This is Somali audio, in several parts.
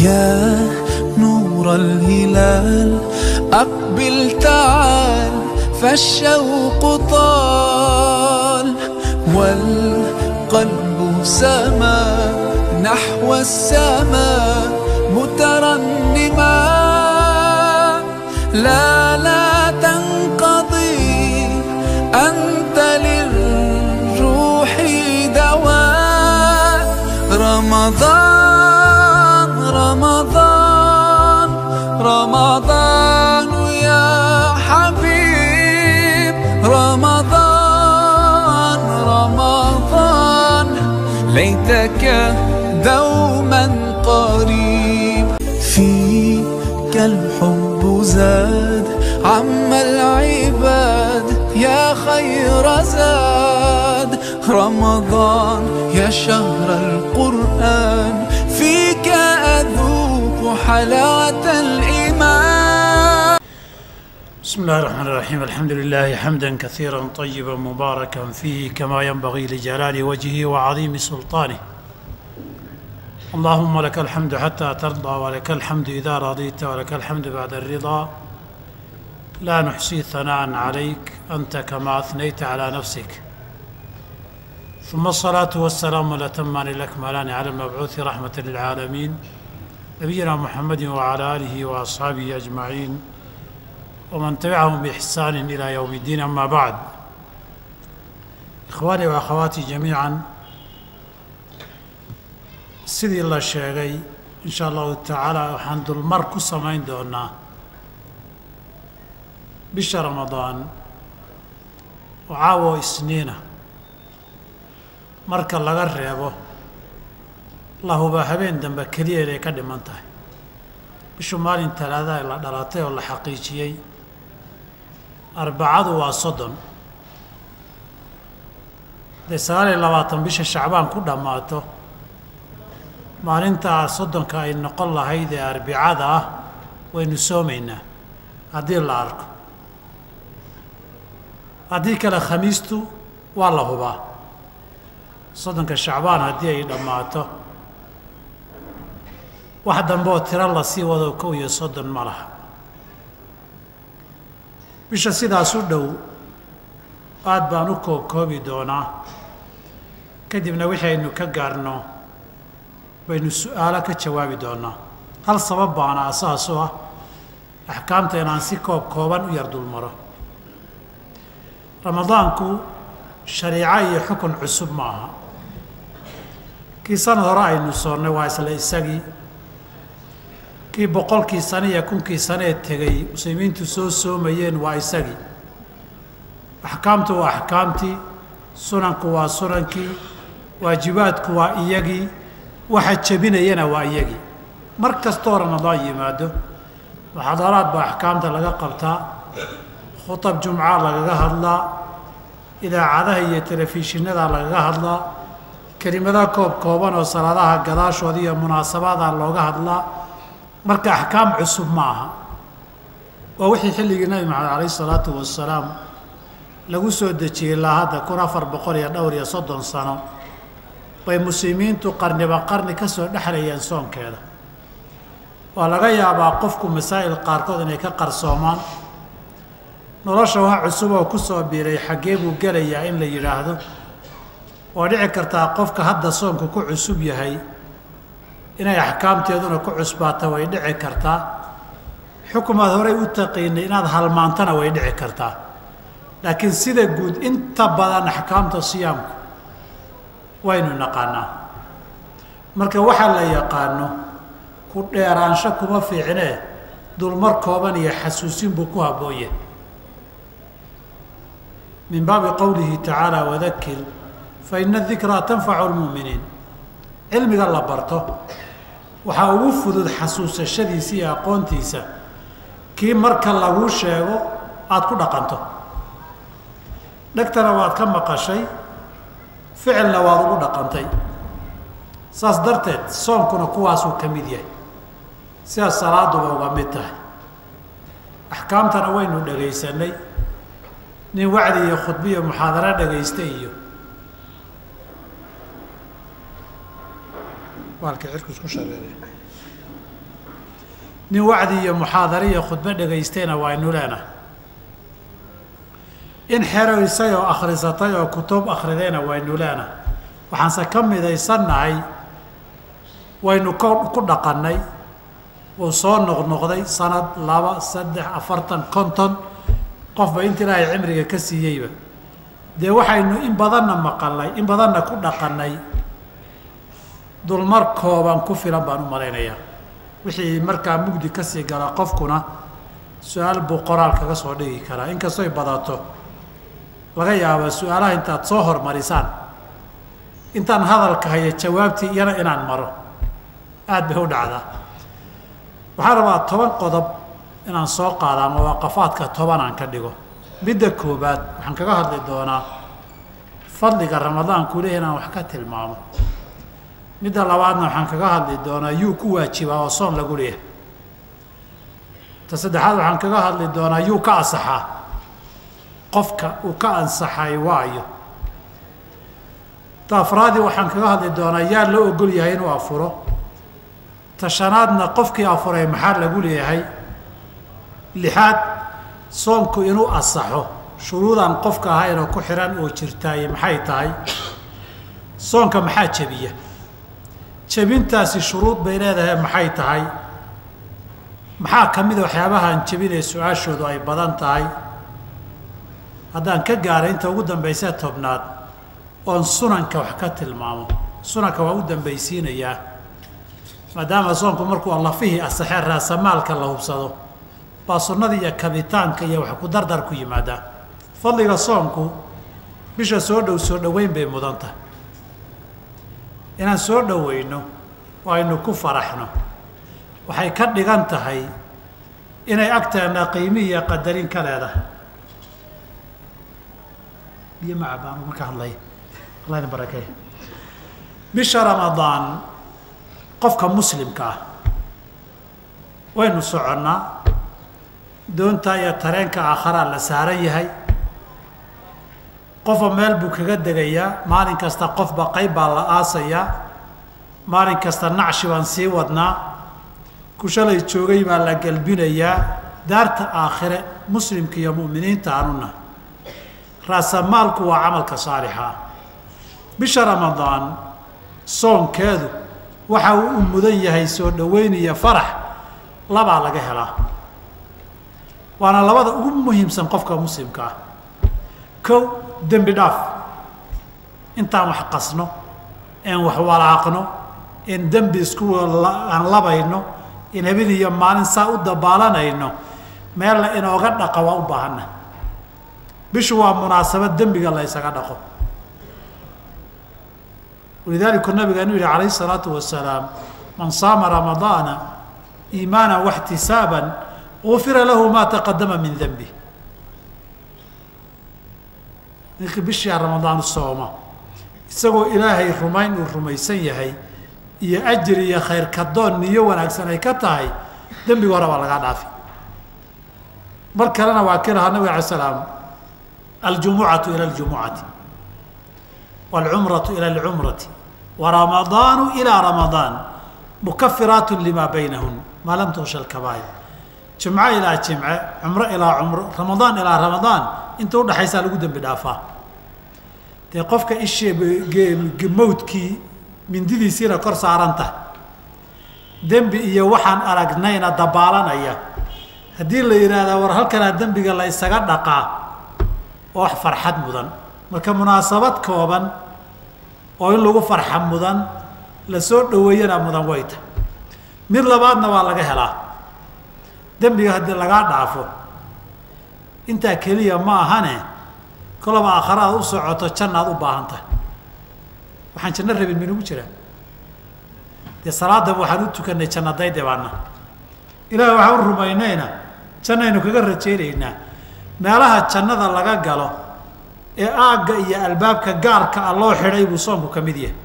يا نور الهلال أقبل تعال فالشوق طال والقلب سما نحو السماء مترنما لا لا تنقضي أنت للروح دواء رمضان رمضان رمضان يا حبيب رمضان رمضان ليتك دوما قريب فيك الحب زاد عم العباد يا خير زاد رمضان يا شهر القرآن فيك أذوق حلاوة الإيمان. بسم الله الرحمن الرحيم. الحمد لله حمدا كثيرا طيبا مباركا فيه كما ينبغي لجلال وجهه وعظيم سلطانه. اللهم لك الحمد حتى ترضى، ولك الحمد إذا رضيت، ولك الحمد بعد الرضا. لا نحصي ثناء عليك، أنت كما أثنيت على نفسك. ثم الصلاة والسلام الأتمان الأكملان على المبعوث رحمة للعالمين، نبينا محمد وعلى آله وأصحابه أجمعين ومن تبعهم بإحسان إلى يوم الدين. أما بعد، إخواني وأخواتي جميعا، sidii la sheegay insha allahu tacaala waxaan dulmar ku samayn doonaa bisha Ramadaan oo caawo Isniina marka laga reebo lahuba habeen dambe keliya inay ka dhiman tahay. Bishu maalin Talaada la dhalatay oo la xaqiijiyey, Arbacadu waa 30, dee 29 bisha Shacbaan ku dhammaato, maalintaa 30ka ay noqon lahayd ee Arbicada ah waynu soomaynaa haddii la arko. Haddii kale Khamiistu waa la hubaa 30ka Shacbaan haddii ay dhammaato, wax dambe oo tiro lasii wado 31 ma laha. Bisha sidaas u dhow aada baan u koobkoobi doonaa, kadibna wixii aynu ka gaarno baynu su-aalo ka jawaabi doonaa. Hal sabab baana asaas u ah axkaamta inaan si koob kooban u yar dulmaro. Ramadaanku shariico iyo xukun cusub ma aha. Kii sanad hore aynu soonnay waa isla isagii. Kii 100kii sane iyo 1000kii sanee tegay muslimiintu soo soomayeen waa isagii. Axkaamtu waa axkaamtii, sunanku waa sunankii, waajibaadku waa iyagii, waxa jebinayana waa iyagii. Mar kastoo Ramadaan yimaado muxaadaraad baa axkaamta laga qabtaa, khutab jumca lagaga hadlaa, idaacadaha iyo telefishinada lagaga hadlaa, kelimada koob kooban oo salaadaha gadaashooda iyo munaasabaada looga hadlaa. Marka axkaam cusub ma aha, waa wixii xilligii Nabi Maxamed calayhi salaatu wasalaam lagu soo dejiyey ilaa hadda 1430 sano bay muslimiintu qarniba qarni ka soo dhexlayeen soonkeeda. Waa laga yaabaa qofku masaa'il qaarkood inay ka qarsoomaan, nolosha wax cusub oo ku soo biiray xaggee buu gelayaa in la yidhaahdo. Waa dhici kartaa qofka hadda soonku ku cusub yahay inay axkaamteeduna ku cusbaata, way dhici kartaa. Xukumaad horey u taqiinay inaad halmaantana way dhici kartaa. Laakiin sida guud inta badan axkaamta siyaamku waynu naqaanaa. Marka waxaa la yaqaano ku dheeraansho kuma fiicnee, dulmar kooban iyo xasuusin buu ku habboon yahay. Min baabi qowlihi tacaala wadakir fa ina dikraa tanfacu lmu'miniin. Cilmiga la barto waxaa ugu fudud xasuusashadiisa iyo aqoontiisa kii marka laguu sheego aada ku dhaqanto. Dhegtana waad ka maqashay, ficilna waad ugu dhaqantay. Saas darteed soonkuna kuwaasuu ka mid yahay, sidaas salaaduba uga mid tahay. Axkaamtana waynu dhagaysanay, nin wacdi iyo khudbiyo muxaadaro dhagaystay iyo baalka cirku isku shareeray. Nin wacdi iyo muxaadare iyo khudbo dhegaystayna waynu leenahay. In xeroysay oo akhrisatay oo kutub akhridayna waynu leenahay. Waxaanse ka midaysannahay waynu ku dhaqannay, wuu soo noqnoqday sanad, 2, 3, 40, 50 qofba inta Ilaahay cimriga ka siiyeyba. Dee waxaynu in badanna maqalnay, in badanna ku dhaqannay, dulmar kooban ku filan baan u malaynayaa. Wixii markaa mugdi ka sii gala qofkuna su-aal buu qoraal kaga soo dhigi karaa. Inkastoy badato laga yaaba su-aalaha intaad soo hormarisaan intaan hadalka hayo jawaabtii iyana inaan maro, aad bay u dhacdaa. Waxaan rabaa 10 qodob inaan soo qaada ama waaqafaadka 10 aan ka dhigo. Midda koobaad waxaan kaga hadli doonaa fadliga Ramadaanku leeyahay inaan wax ka tilmaamo. Midda labaadna waxaan kaga hadli doonaa yuu ku waajibaa oo soon lagu leeyahay. Ta saddexaad waxaan kaga hadli doonaa yuu ka ansaxaa, qofka uu ka ansaxay waayo. Ta afraadii waxaan kaga hadli doonaa yaa loo ogol yahay inuu afuro. Ta shanaadna qofkii afuray maxaa lagu leeyahay. Lixaad soonku inuu asaxo shuruudaan qofka ahaynoo ku xiran oo jirtaay maxay tahay. Soonka maxaa jabiya, jabintaasi shuruud bay leedahay maxay tahay. Maxaa ka mid a waxyaabahaan jabinaya su-aashoodu ay badan tahay. Haddaan ka gaaray inta ugu dambaysa 10aad oon sunanka wax ka tilmaamo. Sunanka waa u dambaysiinayaa maadaama soonku markuu lafihii asaxee raasamaalka la hubsado baa sunnada iyo kabitaanka iyo wax ku dardar ku yimaadaa. Fadliga soonku bisha soo dhow soo dhoweyn bay mudan tahay. Inaan soo dhoweyno oo aynu ku faraxno waxay ka dhigan tahay inay agteena qiimi iyo qadarin ka leedahay. Biyo ma cabaan marka hadlay, Allah idin barakeeyo. Bisha Ramadaan qofka muslimka ah waynu soconnaa, doonta iyo tareenka aakharaa la saaran yahay. Qofba meel buu kaga degayaa, maalin kasta qofba qayb baa la aasayaa, maalin kasta nacshi baan sii wadnaa, ku shalay joogay baa la galbinayaa. Daarta aakhire muslimka iyo mu'miniinta aanuna raasamaalku waa camalka saalixa ah. Bisha Ramadaan soonkeedu waxa uu u mudan yahay soo dhoweyn iyo farax labaa laga helaa, waana labada ugu muhiimsan qofka muslimka ah. Kow, dembi dhaaf. Intaan wax qasno, een wax walaaqno, in dembi isku aan labayno, in habeen iyo maalin saa u dabaalanayno, meella inooga dhaqa waa u baahanna. Bishu waa munaasabad dembiga la ysaga dhaqo. Walidaalika nabigeenu yihi calayhi salaatu wasalaam, man saama ramadaana iimaana waxtisaaban ufira lahu maa taqadama min denbi. Ninkii bishii Ramadaan sooma isagoo Ilaahay rumayn uu rumaysan yahay iyo ajir iyo khayr kadoon niyo wanaagsan ay ka tahay, dembiga hore waa lagaa dhaafi. Mar kalena waa kii lahaa nabiga alay salaam, aljumucatu ila aljumucati waalcumratu ila alcumrati wa ramadaanu ilaa ramadaan mukafiraatu limaa baynahun maa lam tugsha alkabaa'ir. Jimco ilaa jimce, cumro ilaa cumro, Ramadaan ilaa Ramadaan, inta udhaxaysaa lagu dembi dhaafaa. Dee qofka ishee mawdkii mindidiisiina kor saaranta, dembi iyo waxaan aragnayna dabaalanaya, haddii la yidhaahdaa war halkanaa dembiga la isaga dhaqaa, oo wax farxad mudan. Marka munaasabad kooban oo in lagu farxa mudan, la soo dhoweeyana mudan way tahay. Mid labaadna waa laga helaa, dembiga haddii lagaa dhaafo intaa keliya ma ahane, kolaba aakhare aad u socoto jannaad u baahan tahay. Waxaan janno rabin maynugu jiraa? Dee salaadaba waxaan u tukanay jannadayde baana, Ilaah waxaan u rumaynayna jannaynu kaga rajaynaynaa. Meelaha jannada laga galo ee aagga iyo albaabka gaarka ah loo xidhay buu soonku ka mid yahay.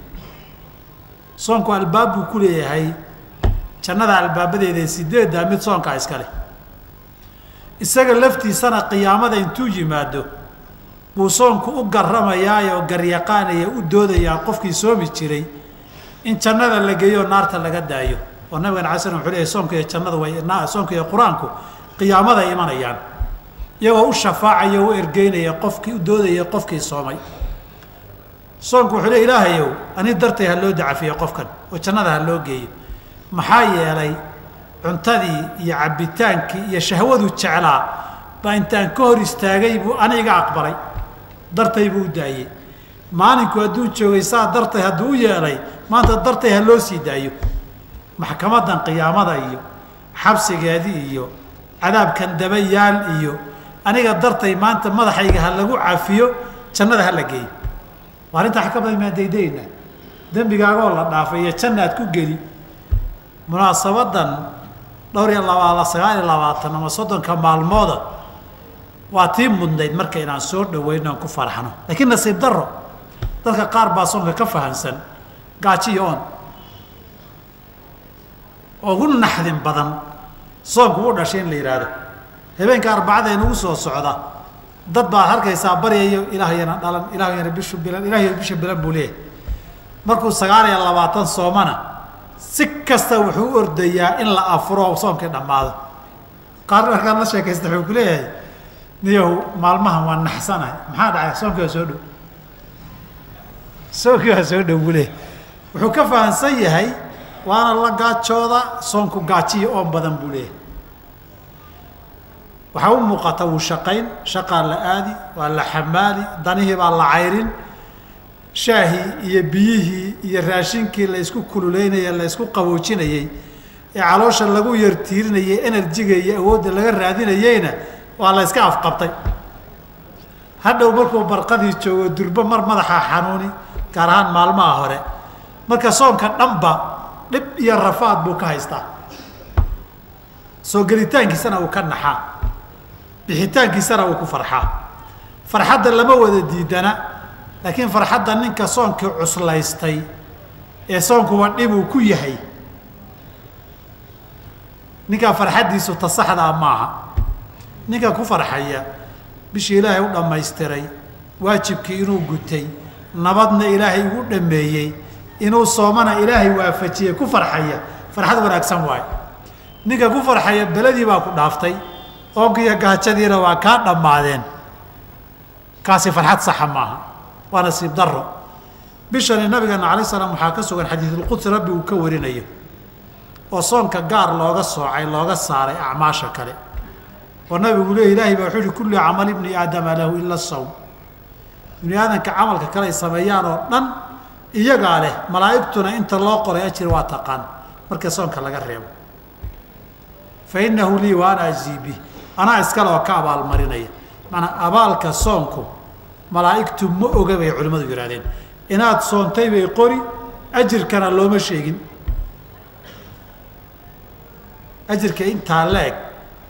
Soonku albaab buu ku leeyahay jannada albaabadeeda 8 mid soonkaa iska leh. Isaga laftiisana qiyaamada intuu yimaado buu soonku u garamayaa oo garyaqaanaya u doodayaa qofkii soomi jiray in jannada la geeyo naarta laga daayo. Oo nabigan alay slam wuxuu leeyahy soonka iyo jannada way, soonka iyo qur-aanku qiyaamaday imanayaan iyagoo u shafaacaya, u ergeynaya qofkii u doodaya, qofkii soomay. Soonku wuxuu le ilaahayow ani dartay ha loo dacafiyo qofkan oo jannada ha loo geeyo, maxaa yeelay cuntadii iyo cabbitaankii iyo shahwadu jeclaa baa intaan ka hor istaagay buu ani iga aqbalay, dartay buu u daayey. Maalinku hadduu joogay saa dartay hadduu u yeelay, maanta dartay ha loo sii daayo. Maxkamadan qiyaamada iyo xabsigeedii iyo cadaabkan dabayaal iyo aniga dartay maanta madaxayga ha lagu cafiyo, jannada ha la geeyo. Waa arrintaa wax ka badan maan daydayna, dembigaagoo la dhaafay iyo janna aad ku geli. Munaasabadan dhowr iyo laba 29 ama 30-ka maalmooda waa tii mudnayd marka inaan soo dhaweyno aan ku farxno. Laakiin nasiib daro dadka qaar baa soonka ka fahansan gaajo iyo oon ugu naxdin badan. Soonku u dhashay in la yidhaahdo habeenka arbacada inagu soo socda, dad baad arkaysaa baryayo ilaahayana dhalan, ilaahayana bishu bilan, ilaahayana bisha bilan buu leeyahay. Markuu 29 soomana si kasta wuxuu u ordayaa in la afuro soonkii dhammaado. Qaar markaad la sheekaysta wuxuu ku leeyahay niyahu maalmahan waa naxsanahay. Maxaa dhacay? Soonkii waa soo dhow, soonkii waa soo dhow buu leeyahay. Wuxuu ka fahansan yahay waana la gaajooda, soonku gaajiyo oon badan buu leeyahay. Waxaa u muuqata wuu shaqayn, shaqaa la aadi, waa la xamaali, danihii baa la cayrin, shaahii iyo biyihii iyo raashinkii la isku kululeynayey, la isku qaboojinayey ee caloosha lagu yartiirinayey, enerjiga iyo awoodda laga raadinayeyna waa la iska afqabtay. Hadhow markuu barqadii joogo durbo mar madaxa xanuuni, gaar ahaan maalmaha hore. Marka soonka dhanba dhib iyo rafaad buu ka haystaa, soo gelitaankiisana uu ka naxaa, bixitaankiisana uu ku farxaa. Farxadda lama wada diidana, laakiin farxadda ninka soonkii cuslaystay ee soonkuwa dhib uu ku yahay, ninkaa farxaddiisu tasaxdaa maaha. Ninka ku farxaya bishii ilaahay u dhammaystiray, waajibkii inuu gutay, nabadna ilaahay ugu dhameeyey, inuu soomana ilaahay waafajiyey, ku farxaya farxad wanaagsan waayo. Ninka ku farxaya beledii baa ku dhaaftay, oonkiiyo gaajadiina waa kaa dhammaadeen, kaasi farxad saxa maaha, waa nasiib daro. Bishani nabigeena alay slam waxaa ka sugan xadiisulqudsi rabbi uu ka warinayo oo soonka gaar looga soocay, looga saaray acmaasha kale, oo nabigu leey ilahay baa wuxuu yihi kullu camal ibni aadama lahu ila sawm. Ibni aadamka camalka kale ay sameeyaan oo dhan iyagaa leh, malaa'igtuna inta loo qoray ajir waa taqaan marka soonka laga reebo. Fa innahu lii wa ana ajzii bih, anaa iskale oo ka abaalmarinaya. Maanaa abaalka soonku malaa'igtu ma oga bay culimmadu yidhahdeen, inaad soontay bay qori, ajirkana looma sheegin. Ajirka intaa la eg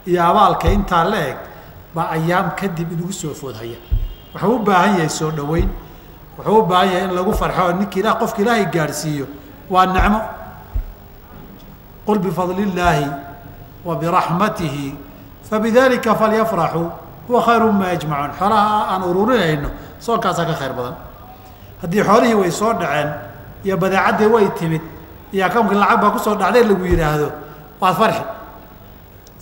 iyo abaalka intaa la eg baa ayaam kadib inagu soo foodhaya. Wuxuu u baahan yahay soo dhaweyn, wuxuu u baahan yahay in lagu farxo. Ninki ila qofka ilaahay gaadhsiiyo waa nicmo. Qul bifadli illaahi wa biraxmatihi fabidalika falyafraxuu huwa khayru mima yajmacuun. Xoolaha aan ururinayno soonkaasaa ka khayr badan. Haddii xoolihii way soo dhaceen iyo badeecaddii way timid iyo akownki lacag baa kusoo dhacday lagu yidhaahdo, waad farxi.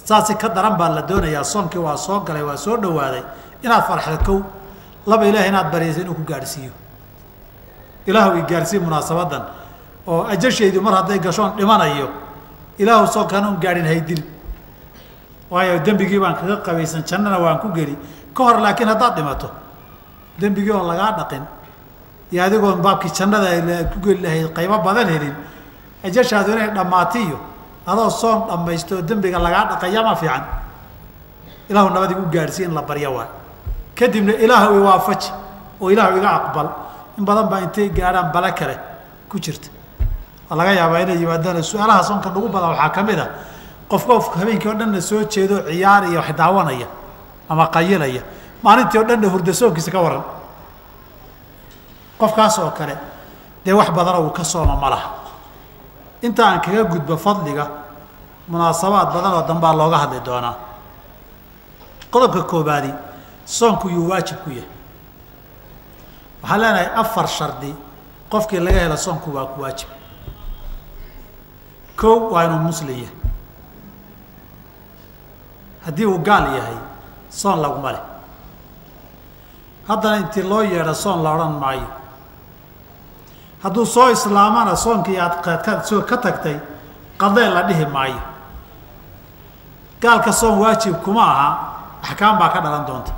Saasi ka daran baa la doonayaa. Soonkii waa soo galay, waa soo dhawaaday, inaad farxdo kow, laba ilaah inaad baryayso inuu ku gaadhsiiyo. Ilaahu i gaadhsiiy munaasabadan oo ajashaydu mar hadday gashoon dhimanayo, ilaahu soonkaan un gaadhin haydil, waayo dembigii baan kaga qabaysan, jannana waan ku geli ka hor. Laakiin haddaad dhimato dembigii oon lagaa dhaqin iyo adigoon baabkii jannada ku geli lahayd qaybo badan helin, ajashaadu inay dhammaatiyo adoo soon dhammaysto oo dembiga lagaa dhaqaya ma fiican. Ilaahu nabad igu gaadhsiiy in la baryo waay. Kadibna ilaahu i waafaji oo ilaahu iga aqbal. In badan baa intay gaadhaan bale kale ku jirta. Waa laga yaabaa inay yimaadaan su-aalaha soonka ugu badan. Waxaa ka mid a qof qof habeenkii oo dhanna soo jeedo ciyaar iyo wax daawanaya ama qayilaya, maalintii oo dhanna hurda, soonkiisa ka waran. Qofkaas oo kale dee wax badanoo uu ka sooma ma laha. Inta aan kaga gudbo fadliga, munaasabaad badan oo danbaa looga hadli doonaa. Qodobka koobaadi, soonku yuu waajib ku yahay? Waxaan leenahay 4 shardi qofkii laga helo soonku waa ku waajib. Kow, waa inuu muslim yahay. Haddii uu gaal yahay soon laguma leh. Haddana intii loo yeedho soon la odhan maayo. Hadduu soo islaamana soonkii aad soo ka tagtay qadee la dhihi maayo. Gaalka soon waajib kuma aha, axkaam baa ka dhalan doonta,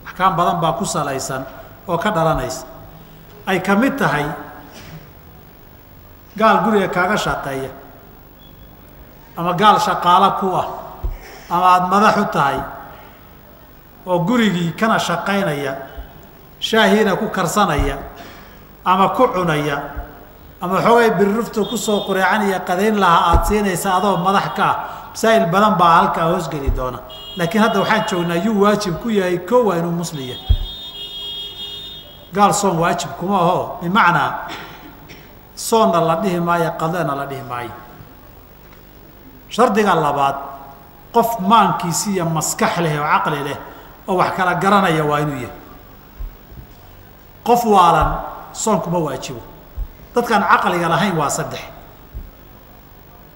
axkaam badan baa ku salaysan oo ka dhalanaysa. Ay ka mid tahay gaal guriga kaaga shaqeeya ama gaal shaqaalo ku ah ama aada madax u tahay oo gurigii kana shaqaynaya, shaahiina ku karsanaya ama ku cunaya ama xoogay birirufta kusoo qureecanaya qadayn lahaa aada siinaysa adoo madax ka ah. Masaa'il badan baa halkaa hoosgeli doona, laakiin hadda waxaan joognaa yuu waajib ku yahay. Koo, waa inuu muslim yahay. Gaal soon waajib kuma aho, bimacnaa soonna la dhihi maayo, qadeena la dhihi maayo. Shardiga labaad, qof maankiisi iyo maskax leh oo caqli leh oo wax kala garanaya waa inuu yahay. Qof waalan soon kuma waajibo. Dadkaan caqliga lahayn waa saddex.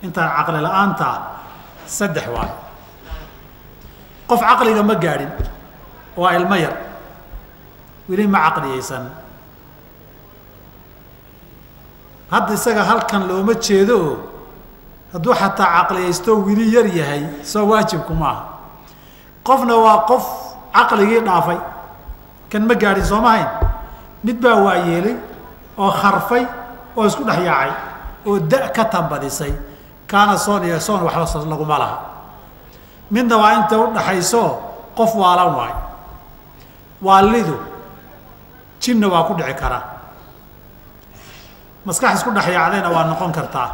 Intaan caqli la-aanta ah saddex waayo. Qof caqliga ma gaadhin, waa ilmo yar, weli ma caqliyeysan. Hadda isaga halkan looma jeedo oo hadduu xataa caqliyaysto weli yar yahay soo waajibku maaha. Qofna waa qof caqligii dhaafay, kan ma gaadhin sooma hayn. Mid baa waayeelay oo kharfay oo isku dhex yaacay oo da ka tambadisay, kaana soon iyo soon waxba laguma laha. Midna waa inta udhaxayso qof waalan waayo. Waalidu jinna waa ku dhici karaa, maskax isku dhex yaacdayna waa noqon kartaa,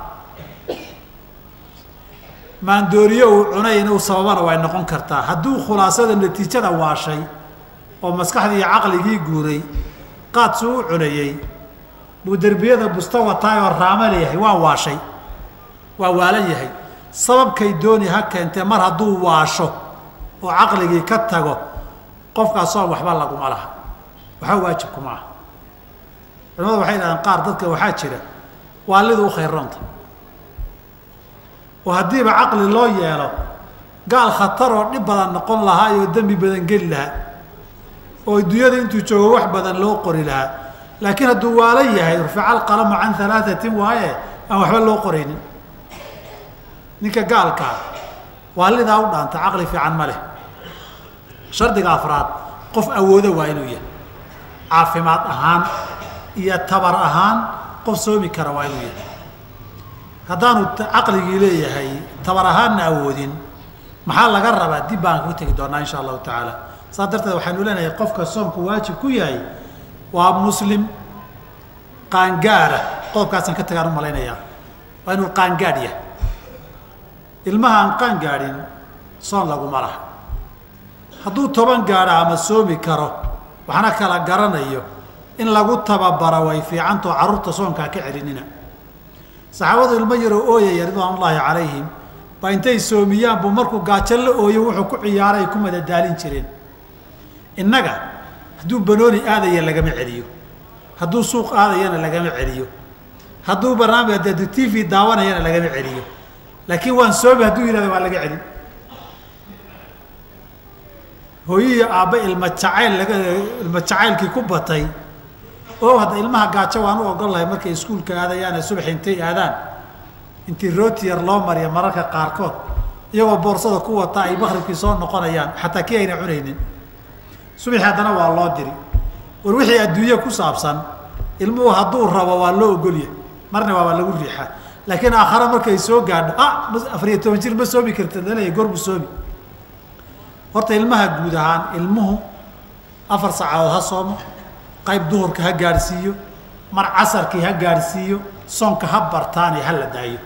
maandooriyo uu cunay inuu sababana way noqon kartaa. Hadduu khulaasada natiijada waashay oo maskaxdii iyo caqligii guuray, qaad suu u cunayey buu derbiyada busta wataay oo raama leeyahay, waa waashay, waa waalan yahay. Sababkay dooni ha keentee, mar hadduu waasho oo caqligii ka tago, qofkaasoo waxba laguma laha, waxba waajib kuma aha. Culimadu waxay yidhahdeen qaar dadka waxaa jira waalidu u khayroonta, oo haddiiba caqli loo yeelo gaal khatar oo dhib badan noqon lahaa oo dembi badan geli lahaa oo adduunyada intuu joogo wax badan loo qori lahaa. Laakiin hadduu waala yahay, rufica alqalamu can halaatatin waaye, aan waxba loo qoraynin. Ninka gaalkaa waalidaa u dhaanta, caqli fiican ma leh. Shardiga afraad, qof awoodo waa inuu yahay, caafimaad ahaan iyo tabar ahaan qof soomi kara waa inuu yahay. Haddaanu caqligii leeyahay, tabar ahaanna awoodin, maxaa laga rabaa? Dib baan ku tegi doonaa insha allahu tacaala. Saas darteed waxaynu leenahay qofka soomku waajib ku yahay waa muslim qaangaara. Qodobkaasaan ka tagaan u malaynayaa, waa inuu qaangaadh yahay. Ilmaha aan qaangaadhin soon laguma laha. Hadduu 10 gaadho ama soomi karo waxna kala garanayo, in lagu tababara way fiicantao, carruurta soonkaa ka celinina. Saxaabadu ilmo yaroo ooyaya ridwaanullaahi calayhim baa intay soomiyaan buu markuu gaajo la ooyo wuxuu ku ciyaaray ku madadaalin jireen. Innaga hadduu banooni aadaya lagama celiyo, hadduu suuq aadayana lagama celiyo, hadduu barnaamij TV daawanayana lagama celiyo, laakiin waan soomi hadduu yihahdo waa laga celin. Hooyihi aabba ilma jacayl laga ilma jacaylkii ku batay oo hadda ilmaha gaajo waan u ogol lahay markay iskuulka aadayaane subax intay aadaan intii rooti yar loo mariya, mararka qaarkood iyagoo boorsada ku wata ay maqribkii soo noqonayaan, xataa kii ayna cunaynin subaxii haddana waa loo diri. War wixii adduunye ku saabsan ilmuhu hadduu rabo waa loo ogolyahay, marna waaba lagu riixaa, laakiin aakhare markay soo gaadho 14 jir ma soomi karta laleeyahy, goorbu soomi? Horta ilmaha guud ahaan ilmuhu 4 saacadood ha soomo, qayb duhurka ha gaadhsiiyo, mar casarkii ha gaadhsiiyo, soonka ha bartaane ha la daayo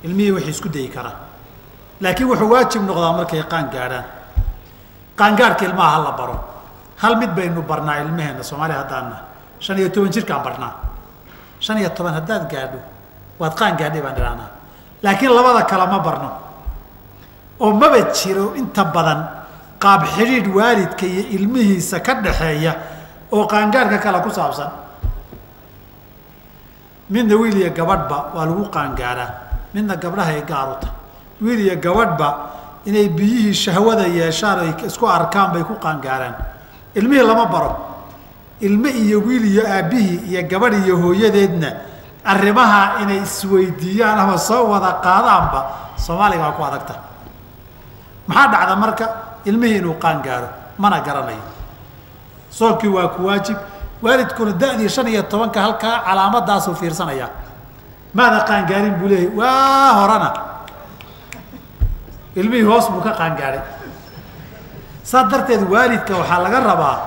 ilmihii waxay isku dayi karaan. Laakiin wuxuu waajib noqdaa markay qaan gaadhaan. Qaangaadhka ilmaha ha la baro. Hal mid baynu barnaa ilmaheenna Soomaaliya haddaanna 15 jirkaan barnaa. 15 haddaad gaadho waad qaan gaadhay baan idhahnaa, laakiin labada kale ma barno oo maba jiro inta badan qaab xidhiidh waalidka iyo ilmihiisa ka dhaxeeya oo qaangaadhka kale ku saabsan. Midna wiil iyo gabadhba waa lagu qaangaaraa. Midna gabdhahay gaar u tahay. Wiil iyo gabadhba inay biyihii shahwada yeeshaan ay isku arkaan bay ku qaangaaraan. Ilmihii lama baro. Ilme iyo wiil iyo aabbihii iyo gabadh iyo hooyadeedna arrimaha inay isweydiiyaan ama soo wada qaadaanba Soomaaliga waa ku adagta. Maxaa dhacda marka ilmihii inuu qaangaaro mana garanayo. Soonkii waa ku waajib, waalidkuna da'dii 15 halkaa calaamadaasuu fiirsanayaa. Maada qaangaarin buu leeyahay, waa horena ilmihii hoos buu ka qaangaaray. Saa darteed waalidka waxaa laga rabaa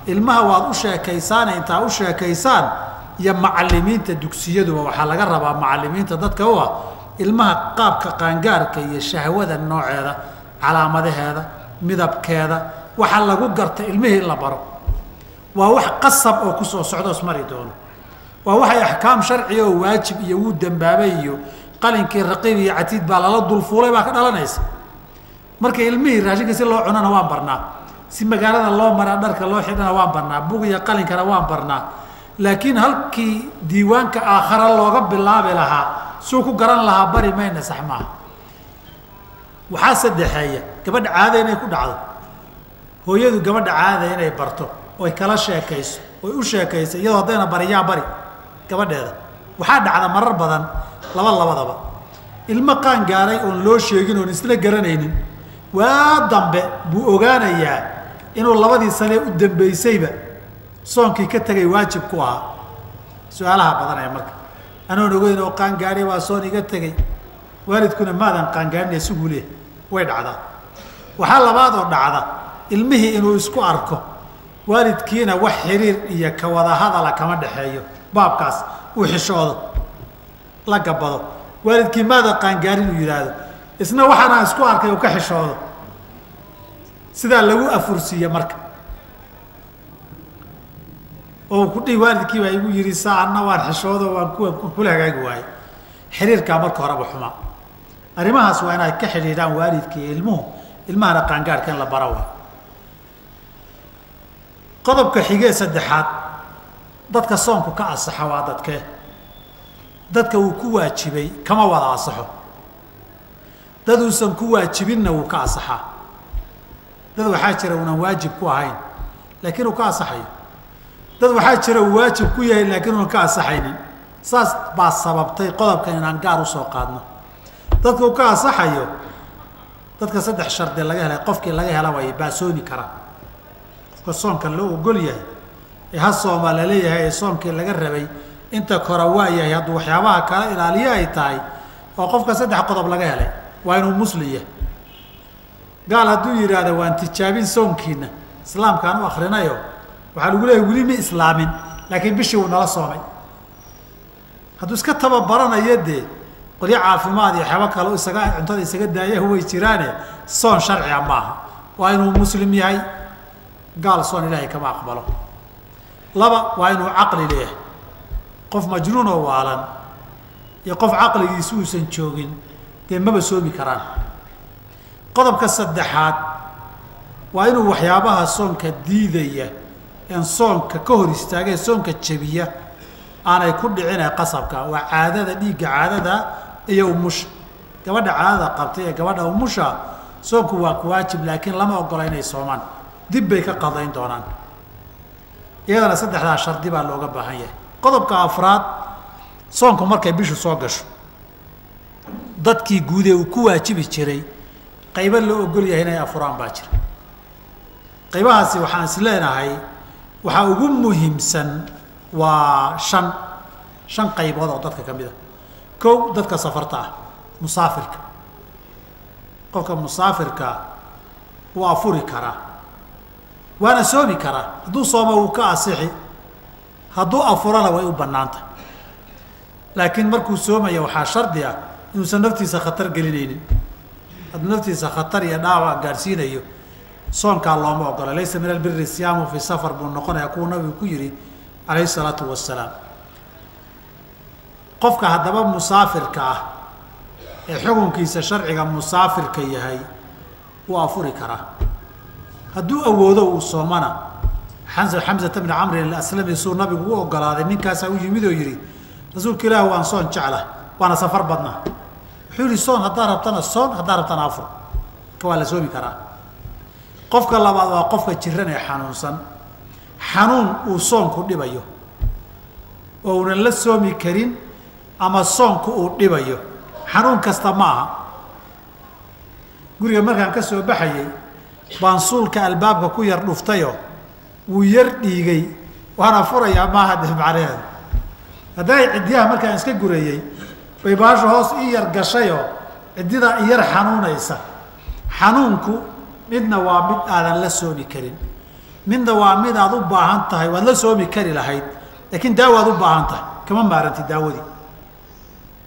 ilmaha waad u sheekaysaan, intaa u sheekaysaan, iyo macallimiinta dugsiyaduba waxaa laga rabaa macallimiinta dadka u ah ilmaha qaabka qaangaarka iyo shahwada nooceeda, calaamadaheeda, midabkeeda, waxaa lagu garta ilmihii in la baro. Waa wax qasab oo kusoo socdo ismari doono. Waa waxay axkaam sharciga oo waajib iyo wuu dambaabay iyo qalinkii raqiib iyo catiid baa lala dulfuulay baa ka dhalanaysa. Marka ilmihii raashinka si loo cunana waan barnaa, si magaalada loo maraa dharka loo xidhana waan barnaa, bug iyo qalinkana waan barnaa, laakiin halkii diiwaanka aakhara looga bilaabi lahaa suu ku garan lahaa bari mayna, sax maaha. Waxaa saddexeeya gabadha caada inay ku dhacdo. Hooyadu gabadha caada inay barto oy kala sheekayso oy u sheekayso, iyadoo haddayna bariyaa bari gabadheeda. Waxaa dhacda marar badan labadaba ilmo qaan gaaray oon loo sheegin oon isla garanaynin, waa dambe buu ogaanayaa inuu labadii sane u dambeysayba soonkii ka tegay waajib ku ahaa. Su-aalaha badanaya marka, anoon ogeyn oo qaan gaadhay waa soon iga tegey, waalidkuna maadan qaangaarin isaguu leeyahay. Way dhacdaa. Waxaa labaad oo dhacda ilmihii inuu isku arko, waalidkiina wax xiriir iyo ka wada hadala kama dhexeeyo, baabkaas uu xishoodo la gabado, waalidkii maada qaangaarin uu yidhaahdo, isna waxaanaan isku arkay uu ka xishoodo, sidaa lagu afursiiye marka. Oo ku dhihi waalidkii baa igu yidhi saa, anna waan xishoodo waan kula hagaagi waayey. Xiriirkaa marka horeba xumaa. Arrimahaas waa inay ka xidhiidhaan waalidka iyo ilmuhu, ilmahana qaangaarhka in la bara waa. Qodobka xigee saddexaad, dadka soonku ka asaxa waa dadkee. Dadka uu ku waajibay kama wada asaxo, dad uusan ku waajibinna wuu ka asaxaa. Dad waxaa jira uunan waajib ku ahayn laakiin uu ka asaxayo, dad waxaa jira uu waajib ku yahay laakiin uunan ka asaxaynin. Saas baa sababtay qodobkan inaan gaar usoo qaadno. Dadka uu ka asaxayo, dadka saddex shardi laga helay, qofkii laga hela way baasoomi karaa. Qofka soonka loo ogol yahay ee ha sooma laleeyahay ee soonkii laga rabay inta kora waa yahay, hadduu waxyaabaha kala ilaaliyo ay tahay, oo qofka saddex qodob laga helay waa inuu muslim yahay. Gaal hadduu yidhaahdo waan tijaabin soonkiina, islaamkaan u akrinayo, waxaa lagu leeyahay weli ma islaamin laakiin bishii wuu nala soomay. Hadduu iska tababaranayo dee qolyo caafimaad iyo waxyaabo kale isaga cuntada isaga daaya way jiraane, soon sharciga maaha. Waa inuu muslim yahay, gaal soon ilaahay kama aqbalo. Laba, waa inuu caqli leeyahay. Qof majnuun oo waalan iyo qof caqligiisu uusan joogin dee maba soomi karaan. Qodobka saddexaad waa inuu waxyaabaha soonka diidaya een soonka ka hor istaagee soonka jabiya aanay ku dhicin ee qasabka. Waa caadada, dhiigga caadada iyo umusha. Gabadha caadada qabtay ee gabadha umusha soonku waa ku waajib, laakiin lama ogola inay soomaan, dib bay ka qadayn doonaan. Iyadana saddexdaa shardi baa looga baahan yahay. Qodobka afraad, soonku markay bishu soo gasho dadkii guud ee uu ku waajibi jiray qaybo loo ogol yahay inay afuraan baa jira. Qaybahaasi waxaan is leenahay waxaa ugu muhiimsan waa shan qaybood oo dadka ka mid a. Kow, dadka safarta ah, musaafirka. Qofka musaafirka wuu afuri karaa waana soomi karaa. Hadduu soomo wuu ka asixi, hadduu afurana way u bannaantah. Laakiin markuu soomaya waxaa shardi ah inuusan naftiisa khatar gelinaynin. Hadduu naftiisa khatar iyo dhaawac gaadhsiinayo soonkaa looma ogola. Laysa min albiri siyaamu fi safar buu noqonayaa, kuwuu nabigu ku yidhi calayhi salaatu wasalaam. Qofka haddaba musaafirka ah ee xukunkiisa sharciga musaafirka yahay wuu afuri karaa. Hadduu awoodo uu soomana, Xamsata bni Camrin Alaslami suu nabigu u ogolaaday, ninkaasaa u yimid oo yidhi rasuulka ilaah waan soon jeclah waana safar badnaa. Wuxuu yihi soon haddaad rabtana soon, haddaad rabtana afur, marka waa la soomi karaa. Qofka labaad waa qofka jiran ee xanuunsan, xanuun uu soonku dhibayo oo unan la soomi karin ama soonku uu dhibayo. Xanuun kasta ma aha. Guriga markaan ka soo baxayay baan suulka albaabka ku yar dhuftayoo wuu yar dhiigay, waana furayaa maaha de macnaheedu. Hadday ciddiyaha markaan iska gurayey bay baasha hoos ii yar gashayoo ciddidaa i yar xanuunaysa. Xanuunku midna waa mid aadan la soomi karin, midna waa mid aad u baahan tahay, waad la soomi kari lahayd laakiin daawaad u baahan tahay, kama maarantid daawadii.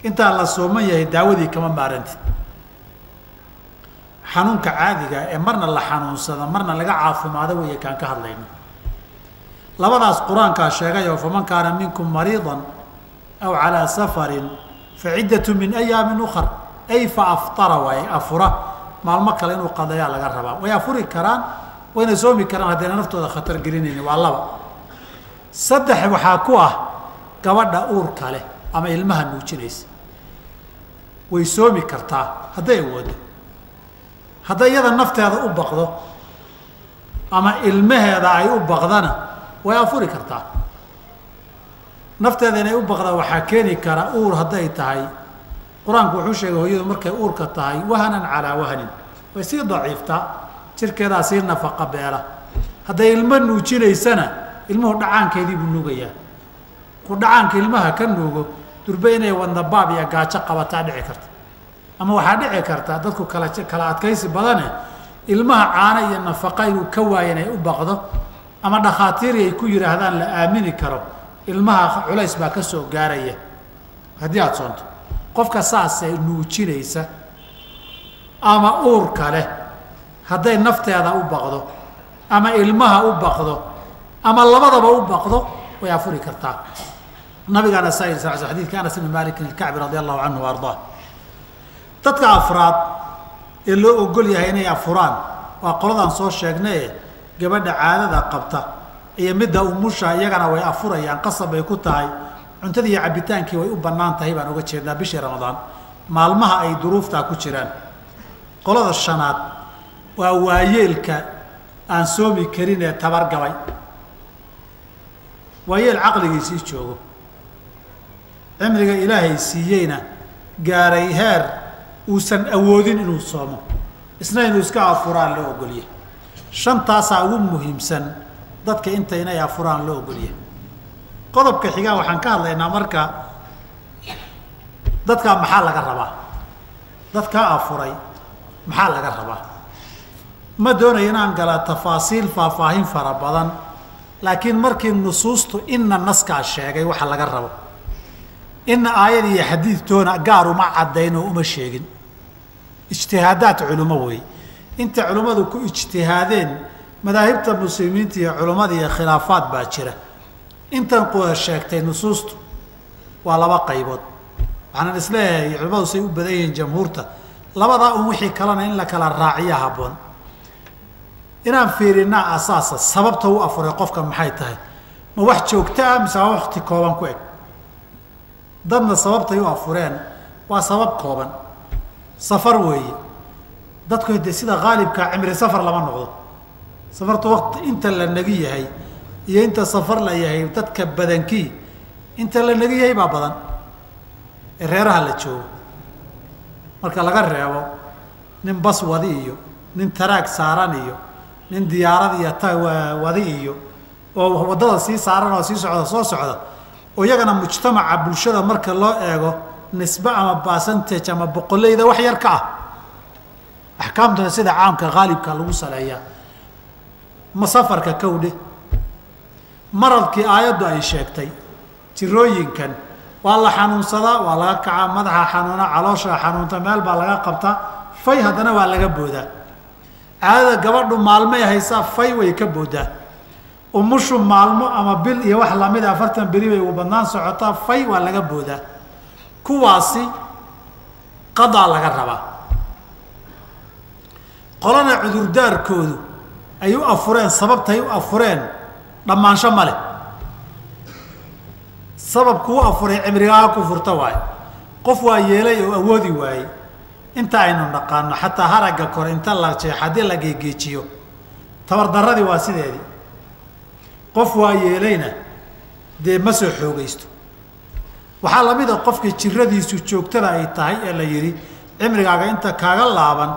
Intaan la sooman yahay daawadii kama maarantid. Xanuunka caadiga ee marna la xanuunsado marna laga caafimaado weeye kaan ka hadlayno. Labadaas qur-aankaa sheegay oo faman kaana minkum mariidan aw calaa safarin fa ciddatu min ayaamin ukhar, ay fa aftara waaye, afura maalmo kale inuu qadayaa laga rabaa. Way afuri karaan wayna soomi karaan haddayna naftooda khatar gelinayni. Waa laba. Saddex waxaa ku ah gabadha uurka leh ama ilmaha nuujinaysa, way soomi kartaa hadday awoodo. Hadday iyada nafteeda u baqdo ama ilmaheeda ay u baqdana way afuri kartaa. Nafteeda inay u baqda waxaa keeni kara uur hadday tahay. Qur-aanku wuxuu sheegay hooyadu markay uurka tahay wahanan calaa wahanin, way sii daciiftaa, jirkeedaa sii nafaqa beela. Hadday ilmo nuujinaysana ilmuhu dhacaankeedii buu nuugayaa. Ku dhacaanka ilmaha ka nuugo durbe inay wadna baab iyo gaajo qabataa dhici karta. Ama waxaa dhici karta dadku kala adkaysi badane ilmaha caano iyo nafaqa inuu ka waayo inay u baqdo, ama dhakhaatiiri ay ku yidhaahdaan la aamini karo ilmaha culays baa ka soo gaaraya haddii aada soonto. Qofka saasee nuujinaysa ama uurka leh hadday nafteeda u baqdo ama ilmaha u baqdo ama labadaba u baqdo way afuri kartaa. Nabigaana saa yiri sal sl xadidka Anas ibni Malikin alkacbi radia allahu canhu wa ardaa. Dadka afraad ee loo ogol yahay inay afuraan waa qoladaan soo sheegnaye gabadha caadada qabta iyo midda umusha, iyagana way afurayaan, qasab bay ku tahay. Cuntadii iyo cabbitaankii way u bannaan tahay baan uga jeednaa bishii Ramadaan maalmaha ay duruuftaa ku jiraan. Qolada shanaad waa waayeelka aan soomi karin ee tabargabay, waayeel caqligiisii joogo, cimriga ilaahay siiyeyna gaaray heer uusan awoodin inuu soomo, isna inuu iska afuraan loo ogolyahay. Shantaasaa ugu muhiimsan dadka inta inay afuraan loo ogolyahay. Qodobka xigaa waxaan ka hadlaynaa marka dadkaa maxaa laga rabaa, dadkaa afuray maxaa laga rabaa. Ma doonayo inaan gala tafaasiil faahfaahin fara badan, laakiin markii nusuustu inna naskaa sheegay waxa laga rabo, inna aayad iyo xadiidtoona gaar uma caddayn oo uma sheegin. Ijtihaadaad culimo weeye, inta culimmadu ku ijtihaadeen madaahibta muslimiinta iyo culimmada iyo khilaafaad baa jira. Intan quda sheegtay nusuustu waa laba qaybood. Waxaanan isleeyahay culimmadu say u badan yihiin jamhuurta, labadaa un wixii kalena in la kala raaciya habboon. Inaan fiirinaa asaasa sababta u afuray qofka maxay tahay, ma wax joogto ah mise waa waqti kooban ku eg. Dadna sababtay u afureen waa sabab kooban, safar weeye. Dadku dee sida haalibkaa cimri safar lama noqdo. Safartu waqti inta la nagi yahay iyo inta safar la yahay dadka badankii inta la nagi yahay baa badan ee reeraha la joogo. Marka laga reebo nin bas wadi iyo nin taraag saaran iyo nin diyaarad iyo wadi iyo oo waddada sii saaran oo sii socda soo socda, oo iyagana mujtamaca bulshada marka loo eego nisbe ama basantage ama boqoleyda wax yar ka ah. Axkaamtuna sida caamka haalibka lagu saleeyaa. Ma safarka kowdhe, maradkii aayaddu ay sheegtay jirooyinkan waa la xanuunsadaa, waa laga kacaa, madaxa xanuuna, caloosha xanuunta, meel baa laga qabtaa, fay haddana waa laga boodaa. Caadada gabadhu maalmay haysaa, fay way ka boodaa. Umushu maalmo ama bil iyo wax lamida 40 beri bay ugu badnaan socotaa, fay waa laga boodaa. Kuwaasi qadaa laga rabaa. Qolana cudurdaarkoodu ay u afureen, sababtay u afureen dhammaansho ma leh. Sabab kuu afuray cimrigaa ku furta waaye. Qof waa yeelay oo awoodi waayey, Inta aynu naqaano xataa haragga kore inta la jeexo haddii la geegeejiyo tabardaradii waa sideedii. Qof waa yeelayna dee ma soo xoogaysto. Waxaa lamid a qofkii jiradiisu joogtada ay tahay ee la yidhi cimrigaaga inta kaaga laaban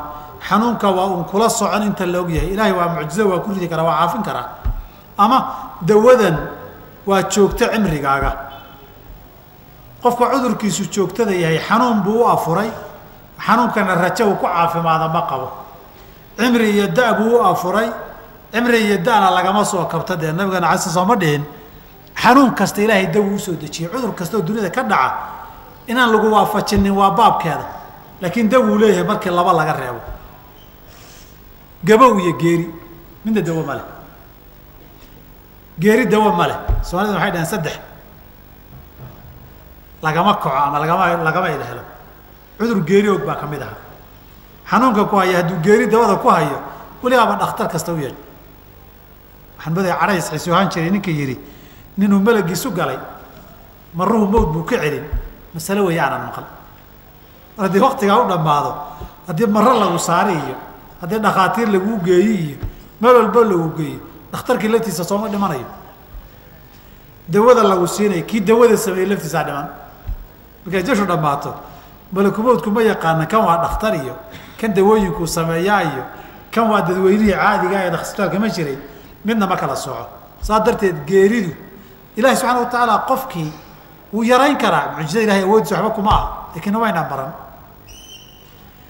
xanuunka waa uun kula socon inta la ogyahay. Ilaahay waa mucjizo, waa ku ridi karaa, waa caafin karaa. Ama dawadan waa joogto cimrigaaga. Qofka cudurkiisu joogtada yahay xanuun buu u afuray, xanuunkana rajo uu ku caafimaada ma qabo. Cimri iyo da buu u afuray, cimri iyo da'na lagama soo kabta. Dee nabigana cala soo ma dhihin xanuun kasta ilaahay daw usoo dejiyey. Cudur kasta oo dunida ka dhaca inaan lagu waafajinin waa baabkeeda, laakiin daw uu leeyahay markii laba laga reebo, gabow iyo geeri, midna dawo ma leh. Geeri dawo ma leh. Soomaalida waxay dhaheen saddex lagama kaco ama lagama ila helo. Cudur geeri og baa ka mid ahaa. Xanuunka ku haya hadduu geeri dawada ku hayo weligaaba dhakhtar kasta u yeedh. Waxaan moodaya carays xisuhaan jiray ninka yidhi ninuu malagiisu galay maruhu mawd buu ka celin. Masale weeye aanan maqal. Mar haddii waktigaa u dhammaado, haddii maro lagu saari iyo haddii dhakhaatiir laguu geeyi iyo meel walbo lagu geeyo, dhakhtarkii laftiisa sooma dhimanayo. Dawada lagu siinayo kii dawada sameeyey laftiisaa dhiman. Markay jashu dhammaato malakumowdku ma yaqaana kan waa dhakhtar iyo kan dawooyinkuu sameeyaa iyo kan waa dadweynihii caadiga ee isbitaalka ma jiray, midna ma kala soco. Saa darteed geeridu ilaahi subxaana wa tacaala qofkii wuu yarayn karaa, mucjizada ilahay awoodiisa waxba kuma aha, laakiin waynaan baran.